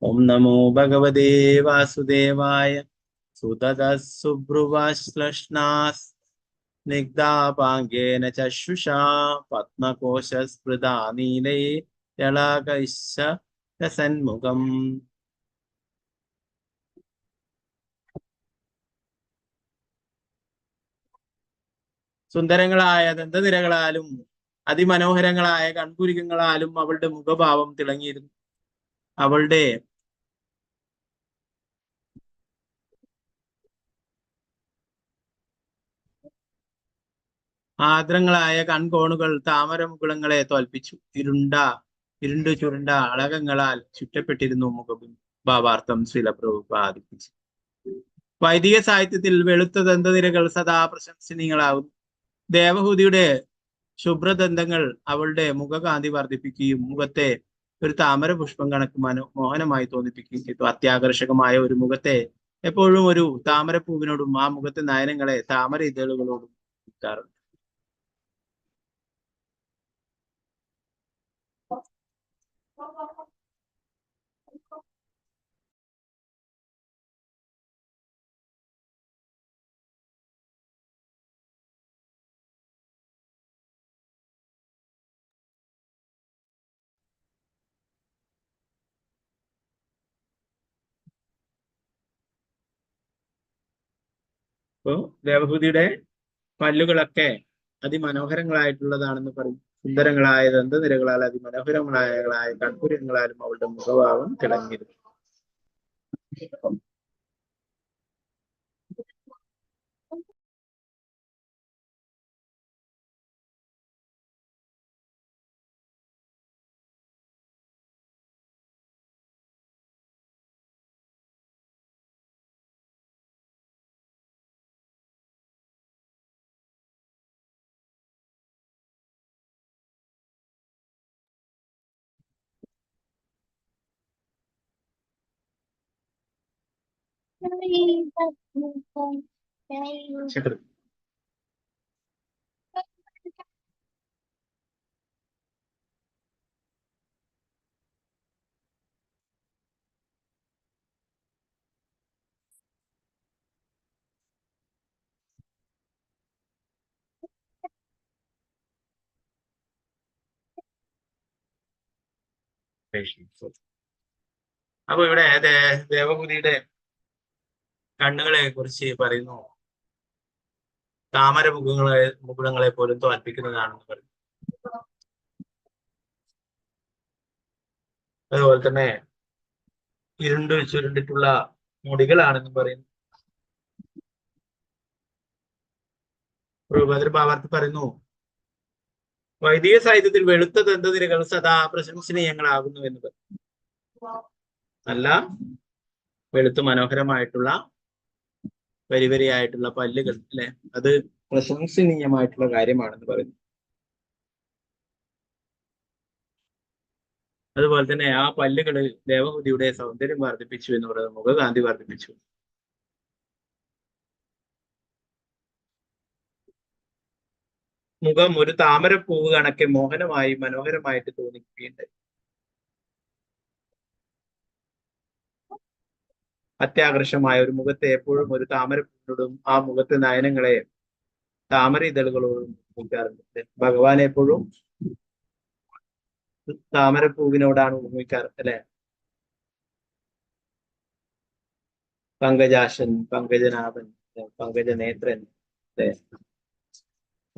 ഓം നമോ ഭഗവതേ വാസുദേവായ സുതത സുബ്രുവശ്ലഷ്ണാസ് നിഗ്ധാപാംഗേന ചക്ഷുഷാ പത്മകോശസ്പൃതാ നീലൈ ജളാകൈശ്ച രസന്മുഖം. സുന്ദരങ്ങളായ ദന്തനിരകളാലും അതിമനോഹരങ്ങളായ കൺപുരികങ്ങളാലും അവളുടെ മുഖഭാവം തിളങ്ങിയിരുന്നു. അവളുടെ ആർദ്രങ്ങളായ കൺകോണുകൾ താമരമുകുളങ്ങളെ തോൽപ്പിച്ചു. ഇരുണ്ടു ചുരുണ്ട അളകങ്ങളാൽ ചുറ്റപ്പെട്ടിരുന്നു മുഖം. ഭാവാർത്ഥം ശ്രീല പ്രഭുപാദ്. വൈദിക സാഹിത്യത്തിൽ വെളുത്ത ദന്തനിരകൾ സദാ പ്രശംസനീയങ്ങളാകുന്നു. ദേവഹൂതിയുടെ ശുഭ്രദന്തങ്ങൾ അവളുടെ മുഖകാന്തി വർദ്ധിപ്പിക്കുകയും മുഖത്തെ ഒരു താമര പുഷ്പം കണക്ക് മോഹനമായി തോന്നിപ്പിക്കുകയും ചെയ്തു. അത്യാകർഷകമായ ഒരു മുഖത്തെ എപ്പോഴും ഒരു താമരപ്പൂവിനോടും ആ മുഖത്തെ നയനങ്ങളെ താമര ഇതളുകളോടും ഉപമിക്കാറുണ്ട്. അപ്പോ ദേവഹൂതിയുടെ പല്ലുകളൊക്കെ അതിമനോഹരങ്ങളായിട്ടുള്ളതാണെന്ന് പറയും. സുന്ദരങ്ങളായ ദന്തനിരകളാൽ അതിമനോഹരങ്ങളായ കൺപുരങ്ങളാലും അവളുടെ മുഖഭാവം തിളങ്ങിയിരുന്നു. ശരി. അപ്പൊ ഇവിടെ ദേവഹൂതിയുടെ കണ്ണുകളെ കുറിച്ച് പറയുന്നു. താമര മുകുളങ്ങളെ പോലും തോൽപ്പിക്കുന്നതാണെന്ന് പറയും. അതുപോലെ തന്നെ ഇരുണ്ടു ചുരുണ്ടിട്ടുള്ള മുടികളാണെന്നും പറയുന്നു. പ്രഭുപാദർ ഭാവാർത്ഥം പറയുന്നു, വൈദിക സാഹിത്യത്തിൽ വെളുത്ത ദന്തനിരകൾ സദാ പ്രശംസനീയങ്ങളാകുന്നു എന്ന് പറയും. നല്ല വെളുത്ത് മനോഹരമായിട്ടുള്ള വരിവരിയായിട്ടുള്ള പല്ലുകൾ അല്ലെ, അത് പ്രശംസനീയമായിട്ടുള്ള കാര്യമാണെന്ന് പറയുന്നു. അതുപോലെ തന്നെ ആ പല്ലുകള് ദേവഹൂതിയുടെ സൗന്ദര്യം വർദ്ധിപ്പിച്ചു എന്ന് പറയുന്നത്, മുഖകാന്തി വർദ്ധിപ്പിച്ചു. മുഖം ഒരു താമരപ്പൂവ് കണക്കെ മോഹനമായി മനോഹരമായിട്ട് തോന്നിക്കുകയുണ്ട്. അത്യാകർഷമായ ഒരു മുഖത്തെ എപ്പോഴും ഒരു താമരപ്പൂവിനോടും ആ മുഖത്തെ നയനങ്ങളെ താമര ഇതളുകളോടും ഉപമിക്കാറുണ്ട്. ഭഗവാൻ എപ്പോഴും താമരപ്പൂവിനോടാണ് ഉപമിക്കാറ് അല്ലെ? പങ്കജാശൻ, പങ്കജനാഭൻ, പങ്കജനേത്രൻ അല്ലെ?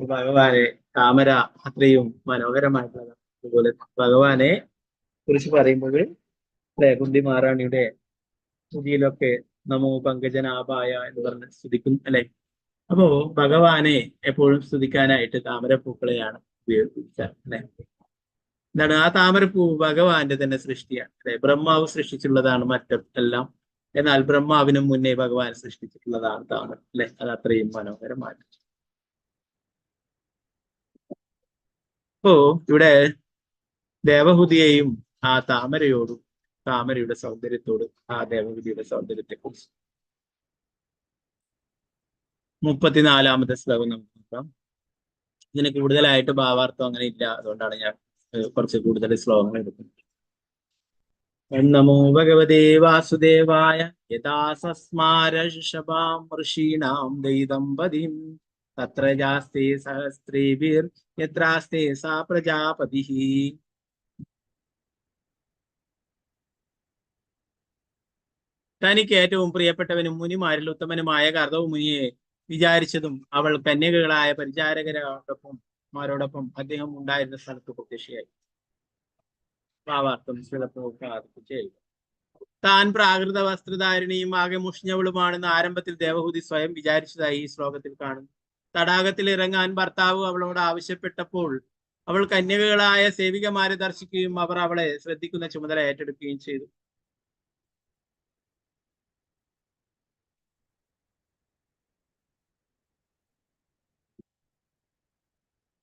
ഭഗവാനെ താമര അത്രയും മനോഹരമായിട്ടുള്ളതാണ്. അതുപോലെ ഭഗവാനെ കുറിച്ച് പറയുമ്പോൾ അല്ലെ, കുന്തി മഹാറാണിയുടെ സ്തുതിയിലൊക്കെ നമോ പങ്കജനാഭായ എന്ന് പറഞ്ഞ് സ്തുതിക്കും അല്ലെ? അപ്പോ ഭഗവാനെ എപ്പോഴും സ്തുതിക്കാനായിട്ട് താമരപ്പൂക്കളെയാണ് ഉപയോഗിക്കാറ് അല്ലെ? എന്താണ് ആ താമരപ്പൂ? ഭഗവാന്റെ തന്നെ സൃഷ്ടിയാണ് അല്ലെ? ബ്രഹ്മാവ് സൃഷ്ടിച്ചുള്ളതാണ് മറ്റെല്ലാം. എന്നാൽ ബ്രഹ്മാവിനും മുന്നേ ഭഗവാൻ സൃഷ്ടിച്ചിട്ടുള്ളതാണ് താമര അല്ലെ? അത് അത്രയും മനോഹരമാണ്. അപ്പോ ഇവിടെ ദേവഹൂതിയെയും ആ താമരയോടും താമരയുടെ സൗന്ദര്യത്തോട് ആ ദേവഹൂതിയുടെ സൗന്ദര്യത്തെ കുറിച്ച് 34-ാമത്തെ ശ്ലോകം നമുക്ക് നോക്കാം. ഇതിന് കൂടുതലായിട്ട് ഭാവാർത്ഥം അങ്ങനെ ഇല്ല, അതുകൊണ്ടാണ് ഞാൻ കുറച്ച് കൂടുതൽ ശ്ലോകങ്ങൾ എടുക്കുന്നത്. നമോ ഭഗവതേ വാസുദേവായ യഥാ സസ്മാര ഋഷഭാം ഋഷീണാം ദൈദമ്പതിം തത്ര ജാസ്തേ സഹസ്രേഭിർ യത്രാസ്തേ സാ പ്രജാപതിഃ. തനിക്ക് ഏറ്റവും പ്രിയപ്പെട്ടവനും മുനിമാരിൽ ഉത്തമനുമായ കർദവ മുനിയെ വിചാരിച്ചതും അവൾ കന്യകകളായ പരിചാരകരോടൊപ്പം മാരോടൊപ്പം അദ്ദേഹം ഉണ്ടായിരുന്ന സ്ഥലത്ത് പ്രത്യക്ഷയായി. ഭാവാർത്ഥം താൻ പ്രാകൃത വസ്ത്രധാരിണിയും ആകെ മുഷിഞ്ഞവളുമാണെന്ന് ആരംഭത്തിൽ ദേവഹൂതി സ്വയം വിചാരിച്ചതായി ഈ ശ്ലോകത്തിൽ കാണുന്നു. തടാകത്തിൽ ഇറങ്ങാൻ ഭർത്താവ് അവളോട് ആവശ്യപ്പെട്ടപ്പോൾ അവൾ കന്യകകളായ സേവികമാരെ ദർശിക്കുകയും അവർ അവളെ ശ്രദ്ധിക്കുന്ന ചുമതല ഏറ്റെടുക്കുകയും ചെയ്തു.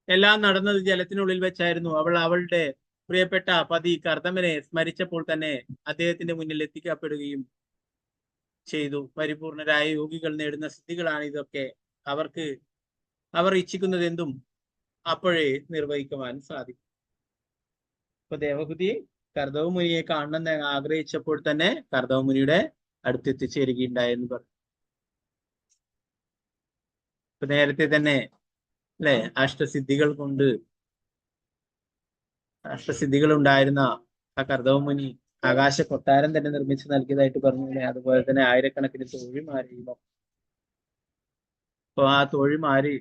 എല്ലാം നടന്നത് ജലത്തിനുള്ളിൽ വെച്ചായിരുന്നു. അവൾ അവളുടെ പ്രിയപ്പെട്ട പതി കർദമനെ സ്മരിച്ചപ്പോൾ തന്നെ അദ്ദേഹത്തിന്റെ മുന്നിൽ എത്തിക്കപ്പെടുകയും ചെയ്തു. പരിപൂർണരായ യോഗികൾ നേടുന്ന സിദ്ധികളാണ് ഇതൊക്കെ. അവർ ഇച്ഛിക്കുന്നത് എന്തും അപ്പോഴേ നിർവഹിക്കുവാൻ സാധിക്കും. അപ്പൊ ദേവഹൂതി കർദവ മുനിയെ കാണണമെന്ന് ആഗ്രഹിച്ചപ്പോൾ തന്നെ കർദവ മുനിയുടെ അടുത്തെത്തിച്ചേരുകയുണ്ടായെന്ന് പറഞ്ഞു. ഇപ്പൊ നേരത്തെ തന്നെ അല്ലെ അഷ്ടസിദ്ധികൾ കൊണ്ട് അഷ്ടസിദ്ധികൾ ഉണ്ടായിരുന്ന ആ കർദവ മുനി ആകാശ കൊട്ടാരം തന്നെ നിർമ്മിച്ചു നൽകിയതായിട്ട് പറഞ്ഞു അല്ലെ? അതുപോലെ തന്നെ ആയിരക്കണക്കിന് തോഴിമാരെയും. അപ്പൊ ആ തോഴിമാര്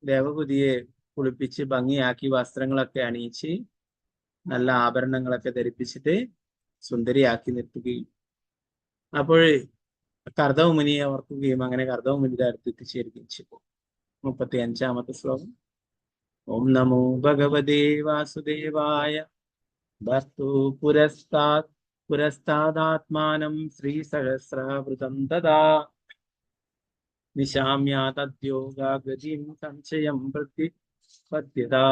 ദേവഹൂതിയെ കുളിപ്പിച്ച് ഭംഗിയാക്കി വസ്ത്രങ്ങളൊക്കെ അണിയിച്ച് നല്ല ആഭരണങ്ങളൊക്കെ ധരിപ്പിച്ചിട്ട് സുന്ദരിയാക്കി നിർത്തുകയും അപ്പോൾ കർദവ മുനിയെ ഓർക്കുകയും അങ്ങനെ കർദവ മുനിയുടെ അടുത്ത് എത്തിച്ചേരുകയും ചെയ്തു. 35-ാമത്തെ ശ്ലോകം. ഓം നമോ ഭഗവതേ വാസുദേവായ ഭർത്തു പുരസ്താദാത്മാനം ശ്രീസഹസ്രാവൃതം തദാ നിശാമ്യ തദ്യോഗാഗതിം സംശയം പ്രതിപദ്യതാ.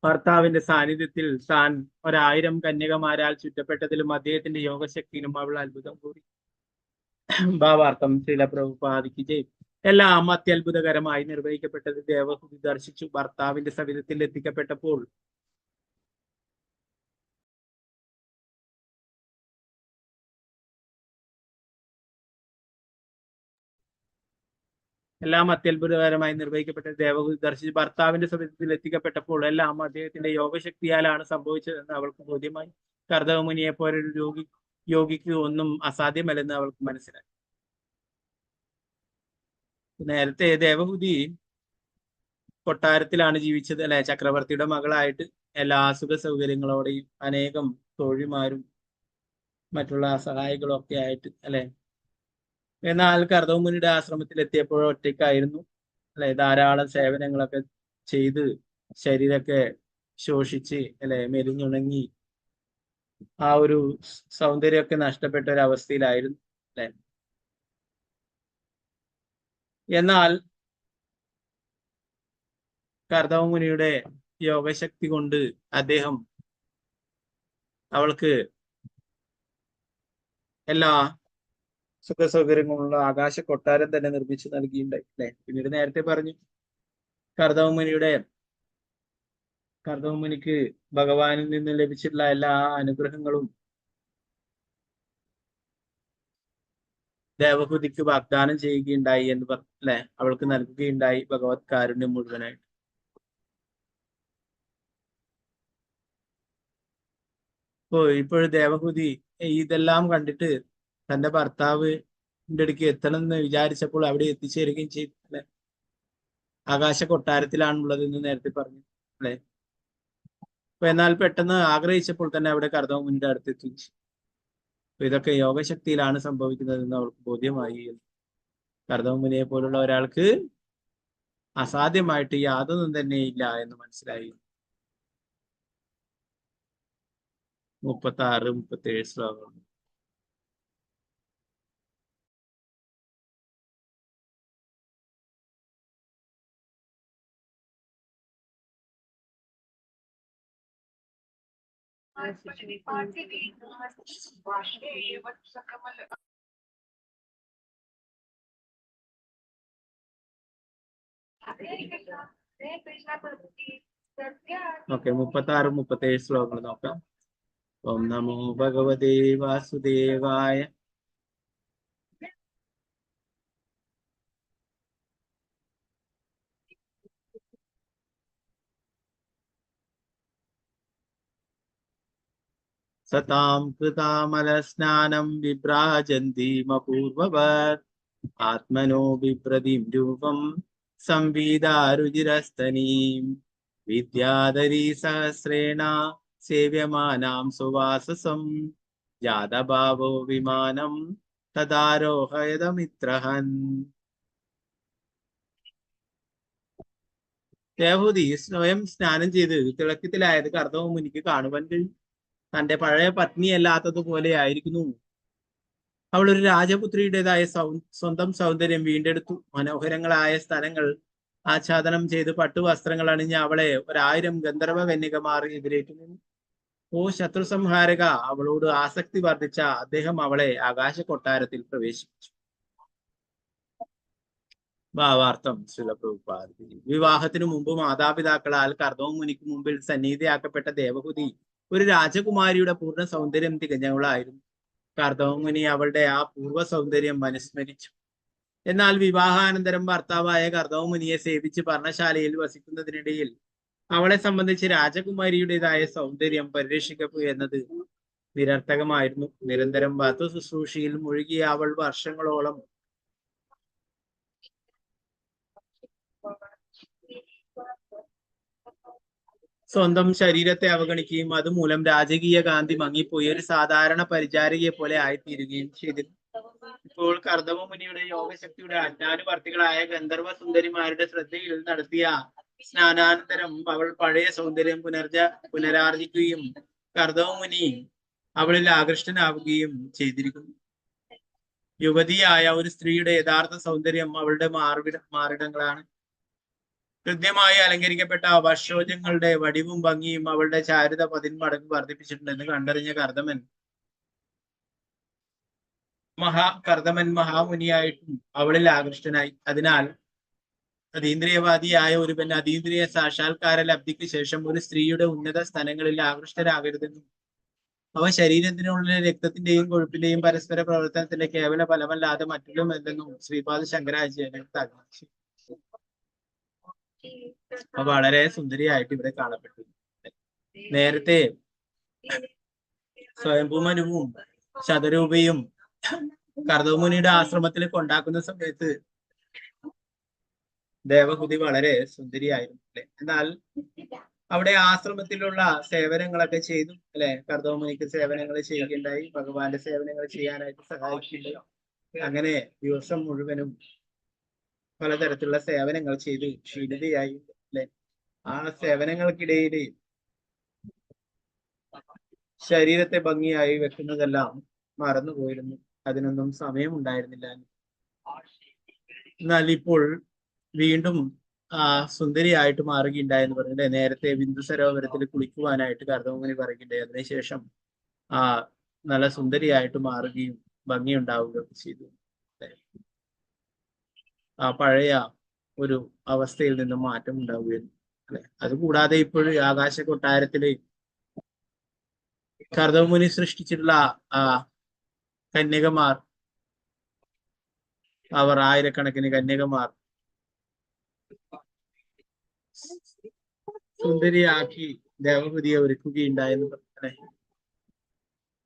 ഭർത്താവിന്റെ സാന്നിധ്യത്തിൽ താൻ 1000 കന്യകമാരാൽ ചുറ്റപ്പെട്ടതിലും അദ്ദേഹത്തിന്റെ യോഗശക്തിയിലും അവൾ അത്ഭുതം കൂടി. ഭാവാർത്ഥം ശ്രീല പ്രഭുപാദിക്ക് ജയ്. എല്ലാം അത്യത്ഭുതകരമായി നിർവഹിക്കപ്പെട്ടത് ദേവഹൂതി ദർശിച്ചു. ഭർത്താവിന്റെ സവിധത്തിൽ എത്തിക്കപ്പെട്ടപ്പോൾ എല്ലാം അത്യത്ഭുതകരമായി നിർവഹിക്കപ്പെട്ട ദേവഹൂതി ദർശിച്ചു. ഭർത്താവിന്റെ സവിധത്തിൽ എത്തിക്കപ്പെട്ടപ്പോൾ എല്ലാം അദ്ദേഹത്തിന്റെ യോഗശക്തിയാലാണ് സംഭവിച്ചതെന്ന് അവൾക്ക് ബോധ്യമായി. കർദവ മുനിയെ പോലൊരു യോഗിക്ക് ഒന്നും അസാധ്യമല്ലെന്ന് അവൾക്ക് മനസ്സിലായി. നേരത്തെ ദേവഹൂതി കൊട്ടാരത്തിലാണ് ജീവിച്ചത് അല്ലെ? ചക്രവർത്തിയുടെ മകളായിട്ട് എല്ലാ സുഖ സൗകര്യങ്ങളോടെയും അനേകം തോഴിമാരും മറ്റുള്ള സഹായികളും ഒക്കെ ആയിട്ട് അല്ലെ? എന്നാൽ കർദമ മുനിയുടെ ആശ്രമത്തിൽ എത്തിയപ്പോൾ ഒറ്റയ്ക്കായിരുന്നു അല്ലെ? ധാരാളം സേവനങ്ങളൊക്കെ ചെയ്ത് ശരീരമൊക്കെ ശോഷിച്ച് അല്ലെ, മെലിഞ്ഞുണങ്ങി ആ ഒരു സൗന്ദര്യമൊക്കെ നഷ്ടപ്പെട്ട ഒരു അവസ്ഥയിലായിരുന്നു അല്ലെ? എന്നാൽ കർദമ മുനിയുടെ യോഗശക്തി കൊണ്ട് അദ്ദേഹം അവൾക്ക് എല്ലാ സുഖ സൗകര്യങ്ങളുള്ള ആകാശ കൊട്ടാരം തന്നെ നിർമ്മിച്ചു നൽകിയിട്ടുണ്ടായി അല്ലെ? പിന്നീട് നേരത്തെ പറഞ്ഞു, കർദമ മുനിക്ക് ഭഗവാനിൽ നിന്ന് ലഭിച്ചിട്ടുള്ള എല്ലാ അനുഗ്രഹങ്ങളും ദേവഹൂതിക്ക് വാഗ്ദാനം ചെയ്യുകയുണ്ടായി എന്ന് പറഞ്ഞു അല്ലെ? അവൾക്ക് നൽകുകയുണ്ടായി ഭഗവത് കാരുണ്യം മുഴുവനായിട്ട്. അപ്പോ ഇപ്പോഴും ദേവഹൂതി ഇതെല്ലാം കണ്ടിട്ട് തന്റെ ഭർത്താവിന്റെ അടുക്ക് എത്തണം എന്ന് വിചാരിച്ചപ്പോൾ അവിടെ എത്തിച്ചേരുകയും ചെയ്തു അല്ലെ? ആകാശ കൊട്ടാരത്തിലാണുള്ളത് എന്ന് നേരത്തെ പറഞ്ഞു അല്ലെ? അപ്പൊ എന്നാൽ പെട്ടെന്ന് ആഗ്രഹിച്ചപ്പോൾ തന്നെ അവിടെ കർദമ മുനിയുടെ അടുത്ത് എത്തിച്ചു. അപ്പൊ ഇതൊക്കെ യോഗശക്തിയിലാണ് സംഭവിക്കുന്നതെന്ന് അവൾക്ക് ബോധ്യമായി. കർദമ മുനിയെ പോലുള്ള ഒരാൾക്ക് അസാധ്യമായിട്ട് യാതൊന്നും തന്നെ ഇല്ല എന്ന് മനസ്സിലായി. 36, 37 ശ്ലോകം. ഓക്കെ, 36, 37 ശ്ലോകങ്ങൾ നോക്കാം. ഓം നമോ ഭഗവതേ വാസുദേവായ. സതാം കൃതാമലസ്നാനം വിഭ്രാജന്തീമപൂർവവത് ആത്മനോ ബിഭ്രതിം രൂപം സംവീതാരുചിരസ്തനീം വിദ്യാധരീ സഹസ്രേണ സേവ്യമാനാം സുവാസസം ജാതഭാവോ വിമാനം തദാരോഹയതമിത്രഹൻ. ദേവഹൂതി സ്വയം സ്നാനം ചെയ്ത് തിളക്കത്തിലായത് കർദമ മുനിക്ക് കാണുവാൻ കഴിയും. തന്റെ പഴയ പത്നിയല്ലാത്തതുപോലെ ആയിരിക്കുന്നു. അവൾ ഒരു രാജപുത്രിയുടേതായ സ്വന്തം സൗന്ദര്യം വീണ്ടെടുത്തു. മനോഹരങ്ങളായ സ്ഥലങ്ങൾ ആച്ഛാദനം ചെയ്ത് പട്ടുവസ്ത്രങ്ങൾ അണിഞ്ഞ അവളെ 1000 ഗന്ധർവ കന്യകമാർ എതിരേറ്റു നിന്നു. ഓ ശത്രു സംഹാരക, അവളോട് ആസക്തി വർദ്ധിച്ച അദ്ദേഹം അവളെ ആകാശ കൊട്ടാരത്തിൽ പ്രവേശിപ്പിച്ചു. ഭാവാർത്ഥം ശ്രീല പ്രഭുപാദ. വിവാഹത്തിനു മുമ്പ് മാതാപിതാക്കളാൽ കർദമ മുനിക്ക് മുമ്പിൽ സന്നിധിയാക്കപ്പെട്ട ദേവഹൂതി ഒരു രാജകുമാരിയുടെ പൂർണ്ണ സൗന്ദര്യം തികഞ്ഞവളായിരുന്നു. കർദമ മുനി അവളുടെ ആ പൂർവ്വ സൗന്ദര്യം അനുസ്മരിച്ചു. എന്നാൽ വിവാഹാനന്തരം ഭർത്താവായ കർദമ മുനിയെ സേവിച്ച് പർണശാലയിൽ വസിക്കുന്നതിനിടയിൽ അവളെ സംബന്ധിച്ച് രാജകുമാരിയുടേതായ സൗന്ദര്യം പരിരക്ഷിക്കപ്പെടുക എന്നത് നിരർത്ഥകമായിരുന്നു. നിരന്തരം ഭർത്തൃ ശുശ്രൂഷയിൽ മുഴുകിയ അവൾ വർഷങ്ങളോളം സ്വന്തം ശരീരത്തെ അവഗണിക്കുകയും അതുമൂലം രാജകീയ കാന്തി മങ്ങിപ്പോയി ഒരു സാധാരണ പരിചാരികയെ പോലെ ആയിത്തീരുകയും ചെയ്തിരുന്നു. ഇപ്പോൾ കർദമ മുനിയുടെ യോഗശക്തിയുടെ അജ്ഞാനുവർത്തികളായ ഗന്ധർവ സുന്ദരിമാരുടെ ശ്രദ്ധയിൽ നടത്തിയ സ്നാനാനന്തരം അവൾ പഴയ സൗന്ദര്യം പുനരാർജിക്കുകയും കർദമ മുനി അവളിൽ ആകൃഷ്ടനാവുകയും ചെയ്തിരിക്കുന്നു. യുവതിയായ ഒരു സ്ത്രീയുടെ യഥാർത്ഥ സൗന്ദര്യം അവളുടെ മാറിടങ്ങളാണ്. ഹൃദ്യമായി അലങ്കരിക്കപ്പെട്ട വർഷോജങ്ങളുടെ വടിവും ഭംഗിയും അവളുടെ ചാരുത 10 മടങ്ങ് വർദ്ധിപ്പിച്ചിട്ടുണ്ടെന്ന് കണ്ടറിഞ്ഞ കർദമൻ മഹാമുനിയായിട്ടും അവളിൽ ആകൃഷ്ടനായി. അതിനാൽ അതീന്ദ്രിയവാദിയായ ഒരുവൻ അതീന്ദ്രിയ സാക്ഷാത്കാര ലബ്ധിക്ക് ശേഷം ഒരു സ്ത്രീയുടെ ഉന്നത സ്ഥലങ്ങളിൽ ആകൃഷ്ടരാകരുതെന്നും അവ ശരീരത്തിനുള്ളിലെ രക്തത്തിന്റെയും കൊഴുപ്പിന്റെയും പരസ്പര പ്രവർത്തനത്തിന്റെ കേവല ഫലമല്ലാതെ മറ്റൊന്നുമല്ലെന്നും ശ്രീപാദ ശങ്കരാചാര്യർ തകർച്ചു. അപ്പൊ വളരെ സുന്ദരിയായിട്ട് ഇവിടെ കാണപ്പെട്ടു. നേരത്തെ സ്വയംഭൂമനുവും ശതരൂപയും കർദമമുനിയുടെ ആശ്രമത്തിൽ കൊണ്ടാക്കുന്ന സമയത്ത് ദേവഹൂതി വളരെ സുന്ദരിയായിരുന്നു അല്ലെ. എന്നാൽ അവിടെ ആശ്രമത്തിലുള്ള സേവനങ്ങളൊക്കെ ചെയ്തു അല്ലെ. കർദമമുനിക്ക് സേവനങ്ങൾ ചെയ്യുകയുണ്ടായി, ഭഗവാന്റെ സേവനങ്ങൾ ചെയ്യാനായിട്ട് സഹായിക്കുകയുണ്ടായി. അങ്ങനെ ദിവസം മുഴുവനും പലതരത്തിലുള്ള സേവനങ്ങൾ ചെയ്ത് ക്ഷീണിതയായി അല്ലെ. ആ സേവനങ്ങൾക്കിടയിൽ ശരീരത്തെ ഭംഗിയായി വെക്കുന്നതെല്ലാം മറന്നുപോയിരുന്നു. അതിനൊന്നും സമയം ഉണ്ടായിരുന്നില്ല. എന്നാൽ ഇപ്പോൾ വീണ്ടും ആ സുന്ദരിയായിട്ട് മാറുകയുണ്ടായെന്ന് പറഞ്ഞില്ലേ. നേരത്തെ ബിന്ദു സരോവരത്തിൽ കുളിക്കുവാനായിട്ട് കർദമമുനി പറയുകയുണ്ടായി. അതിനുശേഷം ആ നല്ല സുന്ദരിയായിട്ട് മാറുകയും ഭംഗിയുണ്ടാവുകയൊക്കെ ചെയ്തു. ആ പഴയ ഒരു അവസ്ഥയിൽ നിന്നും മാറ്റം ഉണ്ടാവുകയും അല്ലെ. അതുകൂടാതെ ഇപ്പോഴും ആകാശ കൊട്ടാരത്തില് കർദമമുനി സൃഷ്ടിച്ചിട്ടുള്ള ആ കന്യകമാർ, അവർ ആയിരക്കണക്കിന് കന്യകമാർ സുന്ദരിയാക്കി ദേവഹൂതിയെ ഒരുക്കുകയുണ്ടായെന്ന് പറഞ്ഞേ.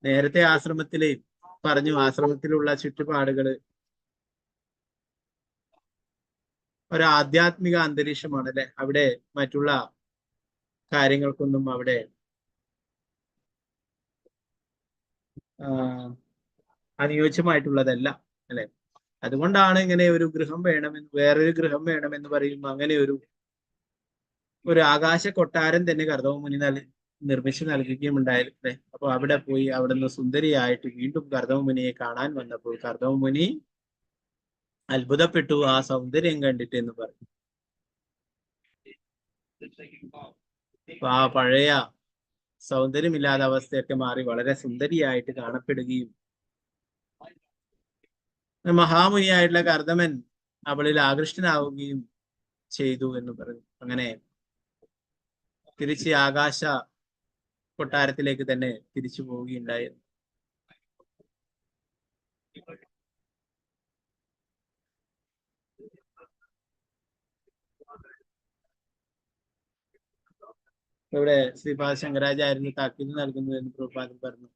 നേരത്തെ ആശ്രമത്തില് പറഞ്ഞു, ആശ്രമത്തിലുള്ള ചുറ്റുപാടുകള് ഒരു ആധ്യാത്മിക അന്തരീക്ഷമാണ് അല്ലെ. അവിടെ മറ്റുള്ള കാര്യങ്ങൾക്കൊന്നും അവിടെ അനുയോജ്യമായിട്ടുള്ളതല്ല അല്ലെ. അതുകൊണ്ടാണ് ഇങ്ങനെ ഒരു ഗൃഹം വേണമെന്ന്, വേറൊരു ഗൃഹം വേണമെന്ന് പറയുമ്പോ അങ്ങനെ ഒരു ഒരു ആകാശ കൊട്ടാരം തന്നെ കർദമമുനി നിർമ്മിച്ചു നൽകുകയും ഉണ്ടായിരുന്നേ. അപ്പൊ അവിടെ പോയി അവിടെ നിന്ന് സുന്ദരിയായിട്ട് വീണ്ടും കർദമമുനിയെ കാണാൻ വന്നപ്പോൾ കർദമമുനി അത്ഭുതപ്പെട്ടു ആ സൗന്ദര്യം കണ്ടിട്ട് എന്ന് പറഞ്ഞു. അപ്പൊ ആ പഴയ സൗന്ദര്യമില്ലാത്ത അവസ്ഥയൊക്കെ മാറി വളരെ സുന്ദരിയായിട്ട് കാണപ്പെടുകയും മഹാമുനിയായിട്ടുള്ള കർദമൻ അവളിൽ ആകൃഷ്ടനാവുകയും ചെയ്തു എന്ന് പറഞ്ഞു. അങ്ങനെ തിരിച്ച് ആകാശ കൊട്ടാരത്തിലേക്ക് തന്നെ തിരിച്ചു പോവുകയുണ്ടായിരുന്നു. ഇവിടെ ശ്രീപാദ ശങ്കരാചാര്യന് താക്കീത് നൽകുന്നു എന്ന് പ്രഭുപാദൻ പറഞ്ഞു.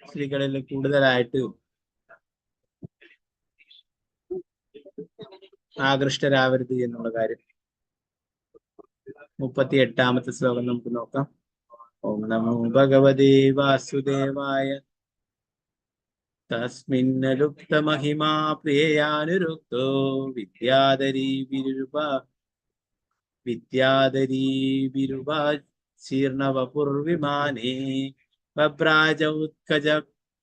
സ്ത്രീകളിൽ കൂടുതലായിട്ട് ആകൃഷ്ടരാവരുത് എന്നുള്ള കാര്യം. 38-ാമത്തെ ശ്ലോകം നമുക്ക് നോക്കാം. ഓം നമോ ഭഗവതേ വാസുദേവായ തസ്മിന്നലുപ്ത മഹിമാ പ്രിയയാനുരുക്തോ വിദ്യാധരീ വിരൂപ വിദ്യാധരീ വിരൂപ ശീർണവപുർവിമാനേ ബഭ്രാജ ഉത്കജ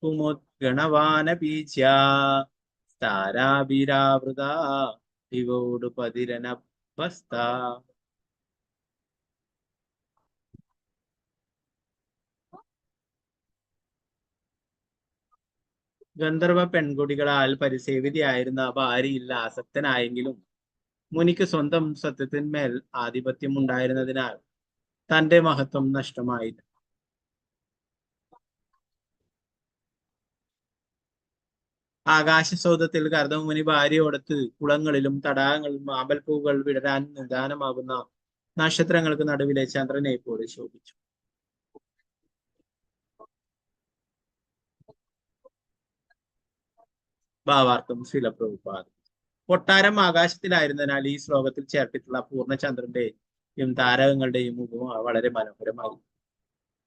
കുമുദ്ഗണവാനപീച്യാ താരാഭിരാവൃത ഇവോടുപതിരനഭസ്ത. ഗന്ധർവ പെൺകുടികളാൽ പരിസേവിതയായിരുന്ന ഭാര്യയിൽ ആസക്തനായെങ്കിലും മുനിക്ക് സ്വന്തം സത്യത്തിന്മേൽ ആധിപത്യം ഉണ്ടായിരുന്നതിനാൽ തന്റെ മഹത്വം നഷ്ടമായില്ല. ആകാശസൗധത്തിൽ കർദമമുനി ഭാര്യയോടൊത്ത് കുളങ്ങളിലും തടാകങ്ങളിലും ആമ്പൽപ്പൂക്കൾ വിടരാൻ നിദാനമാകുന്ന നക്ഷത്രങ്ങൾക്ക് നടുവിലെ ചന്ദ്രനെ പോലെ ശോഭിച്ചു. ഭാവാർത്ഥം ശ്രീല പ്രഭുപാദ്. കൊട്ടാരം ആകാശത്തിലായിരുന്നതിനാൽ ഈ ശ്ലോകത്തിൽ ചേർത്തിട്ടുള്ള പൂർണ്ണചന്ദ്രന്റെയും താരകങ്ങളുടെയും ഉപമ വളരെ മനോഹരമായി.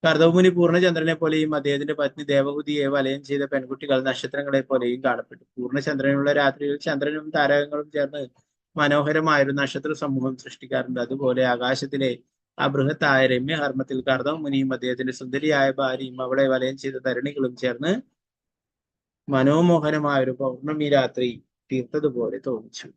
കർദമമുനി പൂർണ്ണചന്ദ്രനെ പോലെയും അദ്ദേഹത്തിന്റെ പത്നി ദേവഹൂതിയെ വലയം ചെയ്ത പെൺകുട്ടികൾ നക്ഷത്രങ്ങളെ പോലെയും കാണപ്പെട്ടു. പൂർണ്ണചന്ദ്രനുള്ള രാത്രിയിൽ ചന്ദ്രനും താരകങ്ങളും ചേർന്ന് മനോഹരമായൊരു നക്ഷത്ര സമൂഹം സൃഷ്ടിക്കാറുണ്ട്. അതുപോലെ ആകാശത്തിലെ ആ ബൃഹത്തായ രമ്യഹർമ്മത്തിൽ കർദമമുനിയും അദ്ദേഹത്തിന്റെ സുന്ദരിയായ ഭാര്യയും അവളെ വലയം ചെയ്ത തരുണികളും ചേർന്ന് മനോമോഹനമായൊരു പൗർണമി രാത്രി തീർത്തതുപോലെ തോന്നിച്ചു.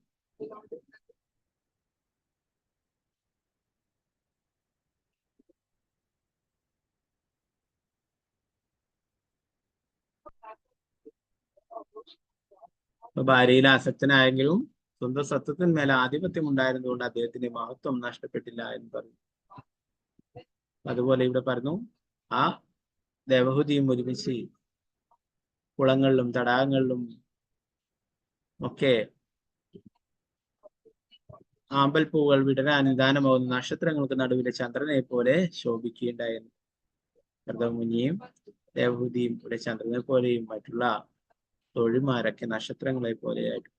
ഭാര്യയിൽ ആസക്തനായെങ്കിലും സ്വന്തം സത്വത്തിന്മേൽ ആധിപത്യം ഉണ്ടായിരുന്നതുകൊണ്ട് അദ്ദേഹത്തിന്റെ മഹത്വം നഷ്ടപ്പെട്ടില്ല എന്ന് പറഞ്ഞു. അതുപോലെ ഇവിടെ പറഞ്ഞു, ആ ദേവഹൂതിയും ഒരുമിച്ച് കുളങ്ങളിലും തടാകങ്ങളിലും ഒക്കെ ആമ്പൽപ്പൂവുകൾ വിടരാൻ നിദാനമാകുന്ന നക്ഷത്രങ്ങൾക്ക് നടുവിലെ ചന്ദ്രനെ പോലെ ശോഭിക്കുകയുണ്ടായിരുന്നു. കർദമമുനിയും ദേവഹൂതിയും ഇവിടെ ചന്ദ്രനെ പോലെയും മറ്റുള്ള തോഴിമാരൊക്കെ നക്ഷത്രങ്ങളെ പോലെയായിട്ട്.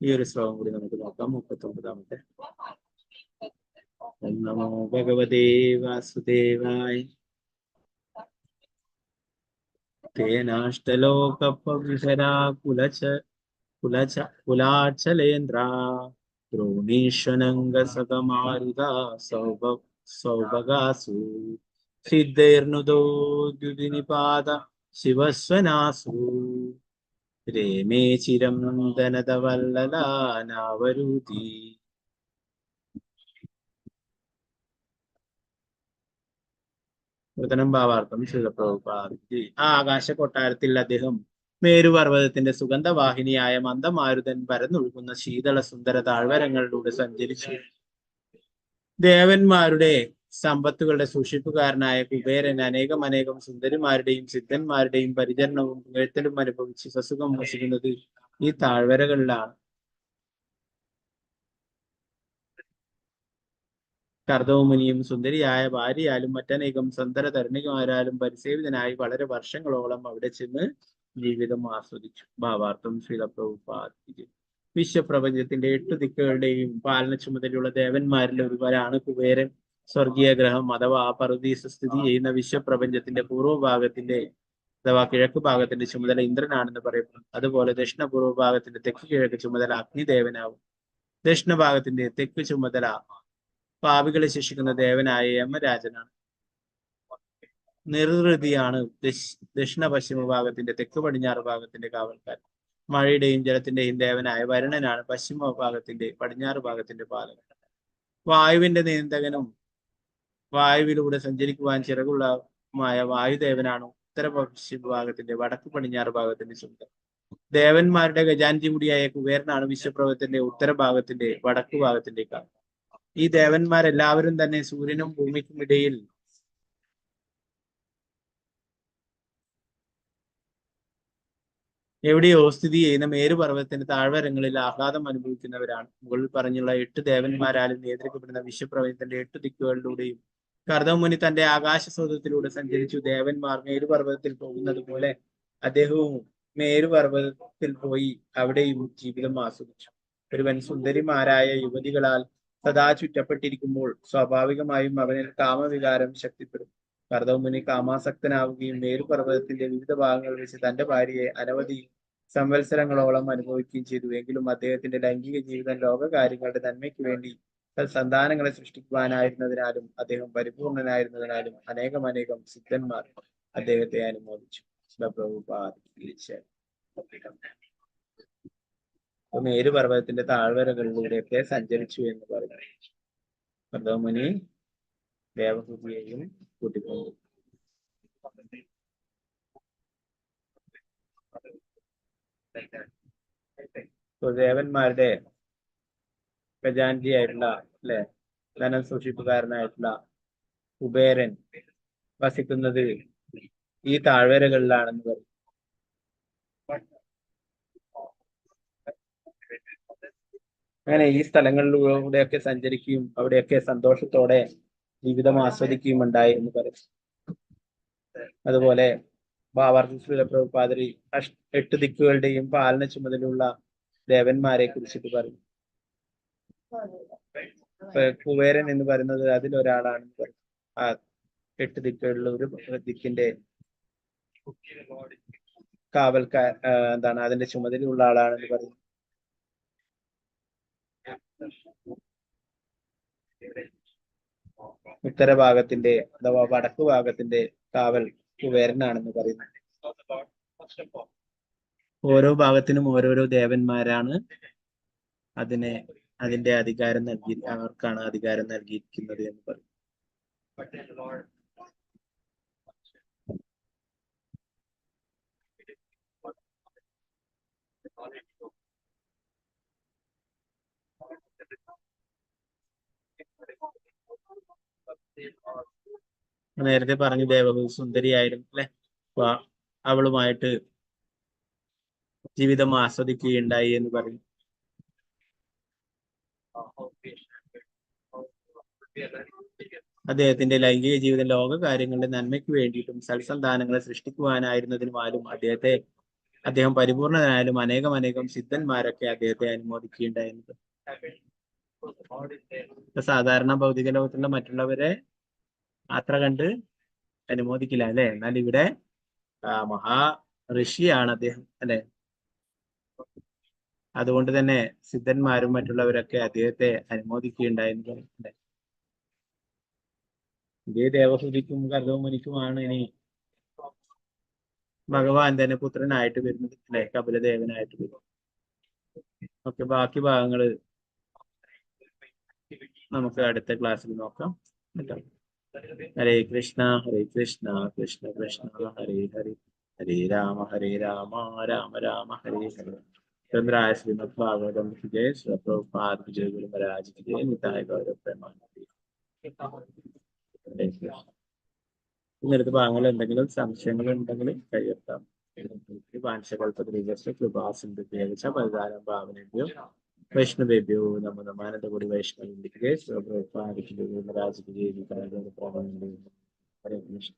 ഈ ഒരു ശ്ലോകം കൂടി നമുക്ക് നോക്കാം. 39-ാമത്തെ. ഓം നമോ ഭഗവതേ വാസുദേവായ. തേനാഷ്ടലോകപവിഹരാ കുലച കുലച കുലാചലേന്ദ്ര ദ്രോണീശ്വനംഗസകമാരുത സൗഭഗാസു സിദ്ധൈർനുദോ ദ്യുതിനിപാത ശിവസ്വനാസു രേമേ ചിരം ധനദവല്ലലാനാവരൂതി. പ്രഥനം ഭാവാർത്ഥം ശ്രീല പ്രഭുപാദ്. ആ ആകാശ കൊട്ടാരത്തിൽ അദ്ദേഹം മേരുപർവ്വതത്തിന്റെ സുഗന്ധവാഹിനിയായ മന്ദമാരുതൻ പരന്നൊഴുകുന്ന ശീതള സുന്ദര താഴ്വരങ്ങളിലൂടെ സഞ്ചരിച്ചു. ദേവന്മാരുടെ സമ്പത്തുകളുടെ സൂക്ഷിപ്പുകാരനായ കുബേരൻ അനേകം അനേകം സുന്ദരിമാരുടെയും സിദ്ധന്മാരുടെയും പരിചരണവും പുകഴ്ത്തലും അനുഭവിച്ച് സസുഖം വസിക്കുന്നത് ഈ താഴ്വരകളിലാണ്. കർദവമുനിയും സുന്ദരിയായ ഭാര്യയാലും മറ്റനേകം സുന്ദര തരുണിമാരാലും പരിസേവിതനായി വളരെ വർഷങ്ങളോളം അവിടെ ചെന്ന് ജീവിതം ആസ്വദിച്ചു. ഭാവാർത്ഥം ശ്രീല പ്രഭുപാദ്. വിശ്വപ്രപഞ്ചത്തിന്റെ 8 ദിക്കുകളുടെയും പാലന ചുമതലയുള്ള ദേവന്മാരിൽ ഒരുവരാണ് കുബേരൻ. സ്വർഗീയ ഗ്രഹം അഥവാ പറുദീസ സ്ഥിതി ചെയ്യുന്ന വിശ്വപ്രപഞ്ചത്തിന്റെ പൂർവ്വഭാഗത്തിന്റെ അഥവാ കിഴക്ക് ഭാഗത്തിന്റെ ചുമതല ഇന്ദ്രനാണെന്ന് പറയപ്പെടുന്നു. അതുപോലെ ദക്ഷിണ പൂർവ്വഭാഗത്തിന്റെ തെക്ക് കിഴക്ക് ചുമതല അഗ്നിദേവനാവും. ദക്ഷിണ ഭാഗത്തിന്റെ തെക്ക് ചുമതല പാപികളെ ശിക്ഷിക്കുന്ന ദേവനായ യമരാജനാണ്. നിർവൃതിയാണ് ദക്ഷിണ പശ്ചിമ ഭാഗത്തിന്റെ തെക്ക് പടിഞ്ഞാറ് ഭാഗത്തിന്റെ കാവൽക്കാരൻ. മഴയുടെയും ജലത്തിന്റെയും ദേവനായ വരുണനാണ് പശ്ചിമ ഭാഗത്തിന്റെ പടിഞ്ഞാറ് ഭാഗത്തിന്റെ പാലകൻ. വായുവിന്റെ നിയന്ത്രകനും വായുവിലൂടെ സഞ്ചരിക്കുവാൻ ചിറകുള്ളതുമായ വായുദേവനാണ് ഉത്തര പശ്ചിമ ഭാഗത്തിന്റെ വടക്ക് പടിഞ്ഞാറ് ഭാഗത്തിന്റെ ചുമതല. ദേവന്മാരുടെ ഖജാൻജി കൂടിയായ കുബേരനാണ് വിശ്വപ്രഭത്തിന്റെ ഉത്തര ഭാഗത്തിന്റെ വടക്ക് ഭാഗത്തിന്റെ കാവൽ. ഈ ദേവന്മാരെല്ലാവരും തന്നെ സൂര്യനും ഭൂമിക്കും ഇടയിൽ എവിടെയോ സ്ഥിതി ചെയ്യുന്ന മേരുപർവ്വതത്തിന്റെ താഴ്വരങ്ങളിൽ ആഹ്ലാദം അനുഭവിക്കുന്നവരാണ്. മുകളിൽ പറഞ്ഞുള്ള 8 ദേവന്മാരാലും നിയന്ത്രിക്കപ്പെടുന്ന വിശ്വപ്രപഞ്ചത്തിന്റെ 8 ദിക്കുകളിലൂടെയും കർദമമുനി തന്റെ ആകാശസൗധത്തിലൂടെ സഞ്ചരിച്ചു. ദേവന്മാർ മേരുപർവ്വതത്തിൽ പോകുന്നത് പോലെ അദ്ദേഹവും മേരുപർവ്വതത്തിൽ പോയി അവിടെയും ജീവിതം ആസ്വദിച്ചു. ഒരുവൻ സുന്ദരിമാരായ യുവതികളാൽ സദാ ചുറ്റപ്പെട്ടിരിക്കുമ്പോൾ സ്വാഭാവികമായും അവനിൽ കാമവികാരം ശക്തിപ്പെടും. കർദമമുനി കാമാസക്തനാവുകയും മേരുപർവ്വതത്തിന്റെ വിവിധ ഭാഗങ്ങൾ വെച്ച് തന്റെ ഭാര്യയെ അനവധി സംവത്സരങ്ങളോളം അനുഭവിക്കുകയും ചെയ്തു. എങ്കിലും അദ്ദേഹത്തിന്റെ ലൈംഗിക ജീവിതം ലോകകാര്യങ്ങളുടെ നന്മയ്ക്ക് വേണ്ടി സന്താനങ്ങളെ സൃഷ്ടിക്കുവാനായിരുന്നതിനാലും അദ്ദേഹം പരിപൂർണനായിരുന്നതിനാലും അനേകം അനേകം സിദ്ധന്മാർ അദ്ദേഹത്തെ അനുമോദിച്ചു. മേരുപർവ്വതത്തിന്റെ താഴ്വരകളിലൂടെയൊക്കെ സഞ്ചരിച്ചു എന്ന് പറയുന്നു. കർദമമുനി ദേവഹൂതിയെയും കൂട്ടിക്കൊണ്ടു. ദേവന്മാരുടെ ഖജാൻജിയായിട്ടുള്ള അല്ലെ ധനം സൂക്ഷിപ്പുകാരനായിട്ടുള്ള കുബേരൻ വസിക്കുന്നത് ഈ താഴ്വരകളിലാണെന്ന് പറയും. അങ്ങനെ ഈ സ്ഥലങ്ങളിലൂടെയൊക്കെ സഞ്ചരിക്കുകയും അവിടെയൊക്കെ സന്തോഷത്തോടെ ജീവിതം ആസ്വദിക്കുകയും ഉണ്ടായി എന്ന് പറയും. അതുപോലെ ഭാവാർത്ഥ ശ്രീല പ്രഭുപാദരി 8 ദിക്കുകളുടെയും പാലന ചുമതലയുള്ള ദേവന്മാരെ കുറിച്ചിട്ട് പറയും. കുബേരൻ എന്ന് പറയുന്നത് അതിലൊരാളാണെന്ന് പറയും. ആ 8 ദിക്കുകളിൽ ഒരു ദിക്കിന്റെ കാവൽക്കാർ എന്താണ് അതിന്റെ ചുമതലയുള്ള ആളാണെന്ന് പറയും. ഉത്തരഭാഗത്തിന്റെ അഥവാ വടക്ക് ഭാഗത്തിന്റെ കാവൽ കുബേരനാണെന്ന് പറയുന്നു. ഓരോ ഭാഗത്തിനും ഓരോരോ ദേവന്മാരാണ് അതിനെ അതിന്റെ അധികാരം നൽകി അവർക്കാണ് അധികാരം നൽകിയിരിക്കുന്നത് എന്ന് പറയും. നേരത്തെ പറഞ്ഞു ദേവഹൂതി സുന്ദരിയായിരുന്നു അല്ലെ. അപ്പൊ അവളുമായിട്ട് ജീവിതം ആസ്വദിക്കുകയുണ്ടായി എന്ന് പറയും. അദ്ദേഹത്തിന്റെ ലൈംഗിക ജീവിതം ലോക കാര്യങ്ങളുടെ നന്മയ്ക്ക് വേണ്ടിയിട്ടും സൽസന്താനങ്ങളെ സൃഷ്ടിക്കുവാനായിരുന്നതിനുമാലും അദ്ദേഹത്തെ അദ്ദേഹം പരിപൂർണനായാലും അനേകം അനേകം സിദ്ധന്മാരൊക്കെ അദ്ദേഹത്തെ അനുമോദിക്കുകയുണ്ടായിരുന്നത്. ഇപ്പൊ സാധാരണ ഭൗതിക ലോകത്തുള്ള മറ്റുള്ളവരെ അത്ര കണ്ട് അനുമോദിക്കില്ല അല്ലെ? എന്നാൽ ഇവിടെ മഹാ ഋഷിയാണ് അദ്ദേഹം അല്ലെ? അതുകൊണ്ട് തന്നെ സിദ്ധന്മാരും മറ്റുള്ളവരൊക്കെ അദ്ദേഹത്തെ അനുമോദിക്കുകയുണ്ടായിരുന്നു അല്ലെ? ഇതേ ദേവഹൂതിക്കും കർദമ മുനിക്കുമാണ് ഇനി ഭഗവാൻ തന്നെ പുത്രനായിട്ട് വരുന്നത് അല്ലെ? കപിലദേവനായിട്ട് വരും. ഓക്കെ, ബാക്കി ഭാഗങ്ങള് നമുക്ക് അടുത്ത ക്ലാസ്സിൽ നോക്കാം കേട്ടോ. ഹരേ കൃഷ്ണ ഹരേ കൃഷ്ണ കൃഷ്ണ കൃഷ്ണ ഹരേ ഹരേ, ഹരേ രാമ ഹരേ രാമ രാമ രാമ ഹരേ ഹരേ. ചന്ദ്രായ ശ്രീമദ് ഭാഗവതം കി ജയ, ശ്രീ പ്രഭുപാദ് ജയ, ഗുരു മഹാരാജ് കി ജയ, നിതായ ഗൗരവ പ്രേമാനന്ദ. ഹരേ കൃഷ്ണ. ഇന്നത്തെ ഭാഗങ്ങളിൽ എന്തെങ്കിലും സംശയങ്ങൾ ഉണ്ടെങ്കിൽ കൈയുയർത്താം. വാഞ്ചാകല്പതരുഭ്യശ്ച കൃപാ സിന്ധുഭ്യേവ ച പതിതാനാം പാവനേഭ്യോ വൈഷ്ണവേഭ്യോ നമോ നമഃ. അനന്തകോടി വൈഷ്ണവ ശ്രീ പ്രഭുപാദ് ജയ, ഗുരു മഹാരാജ് കി ജയ, നിതായ ഗൗരവ പ്രേമാനന്ദ. ഹരേ കൃഷ്ണ.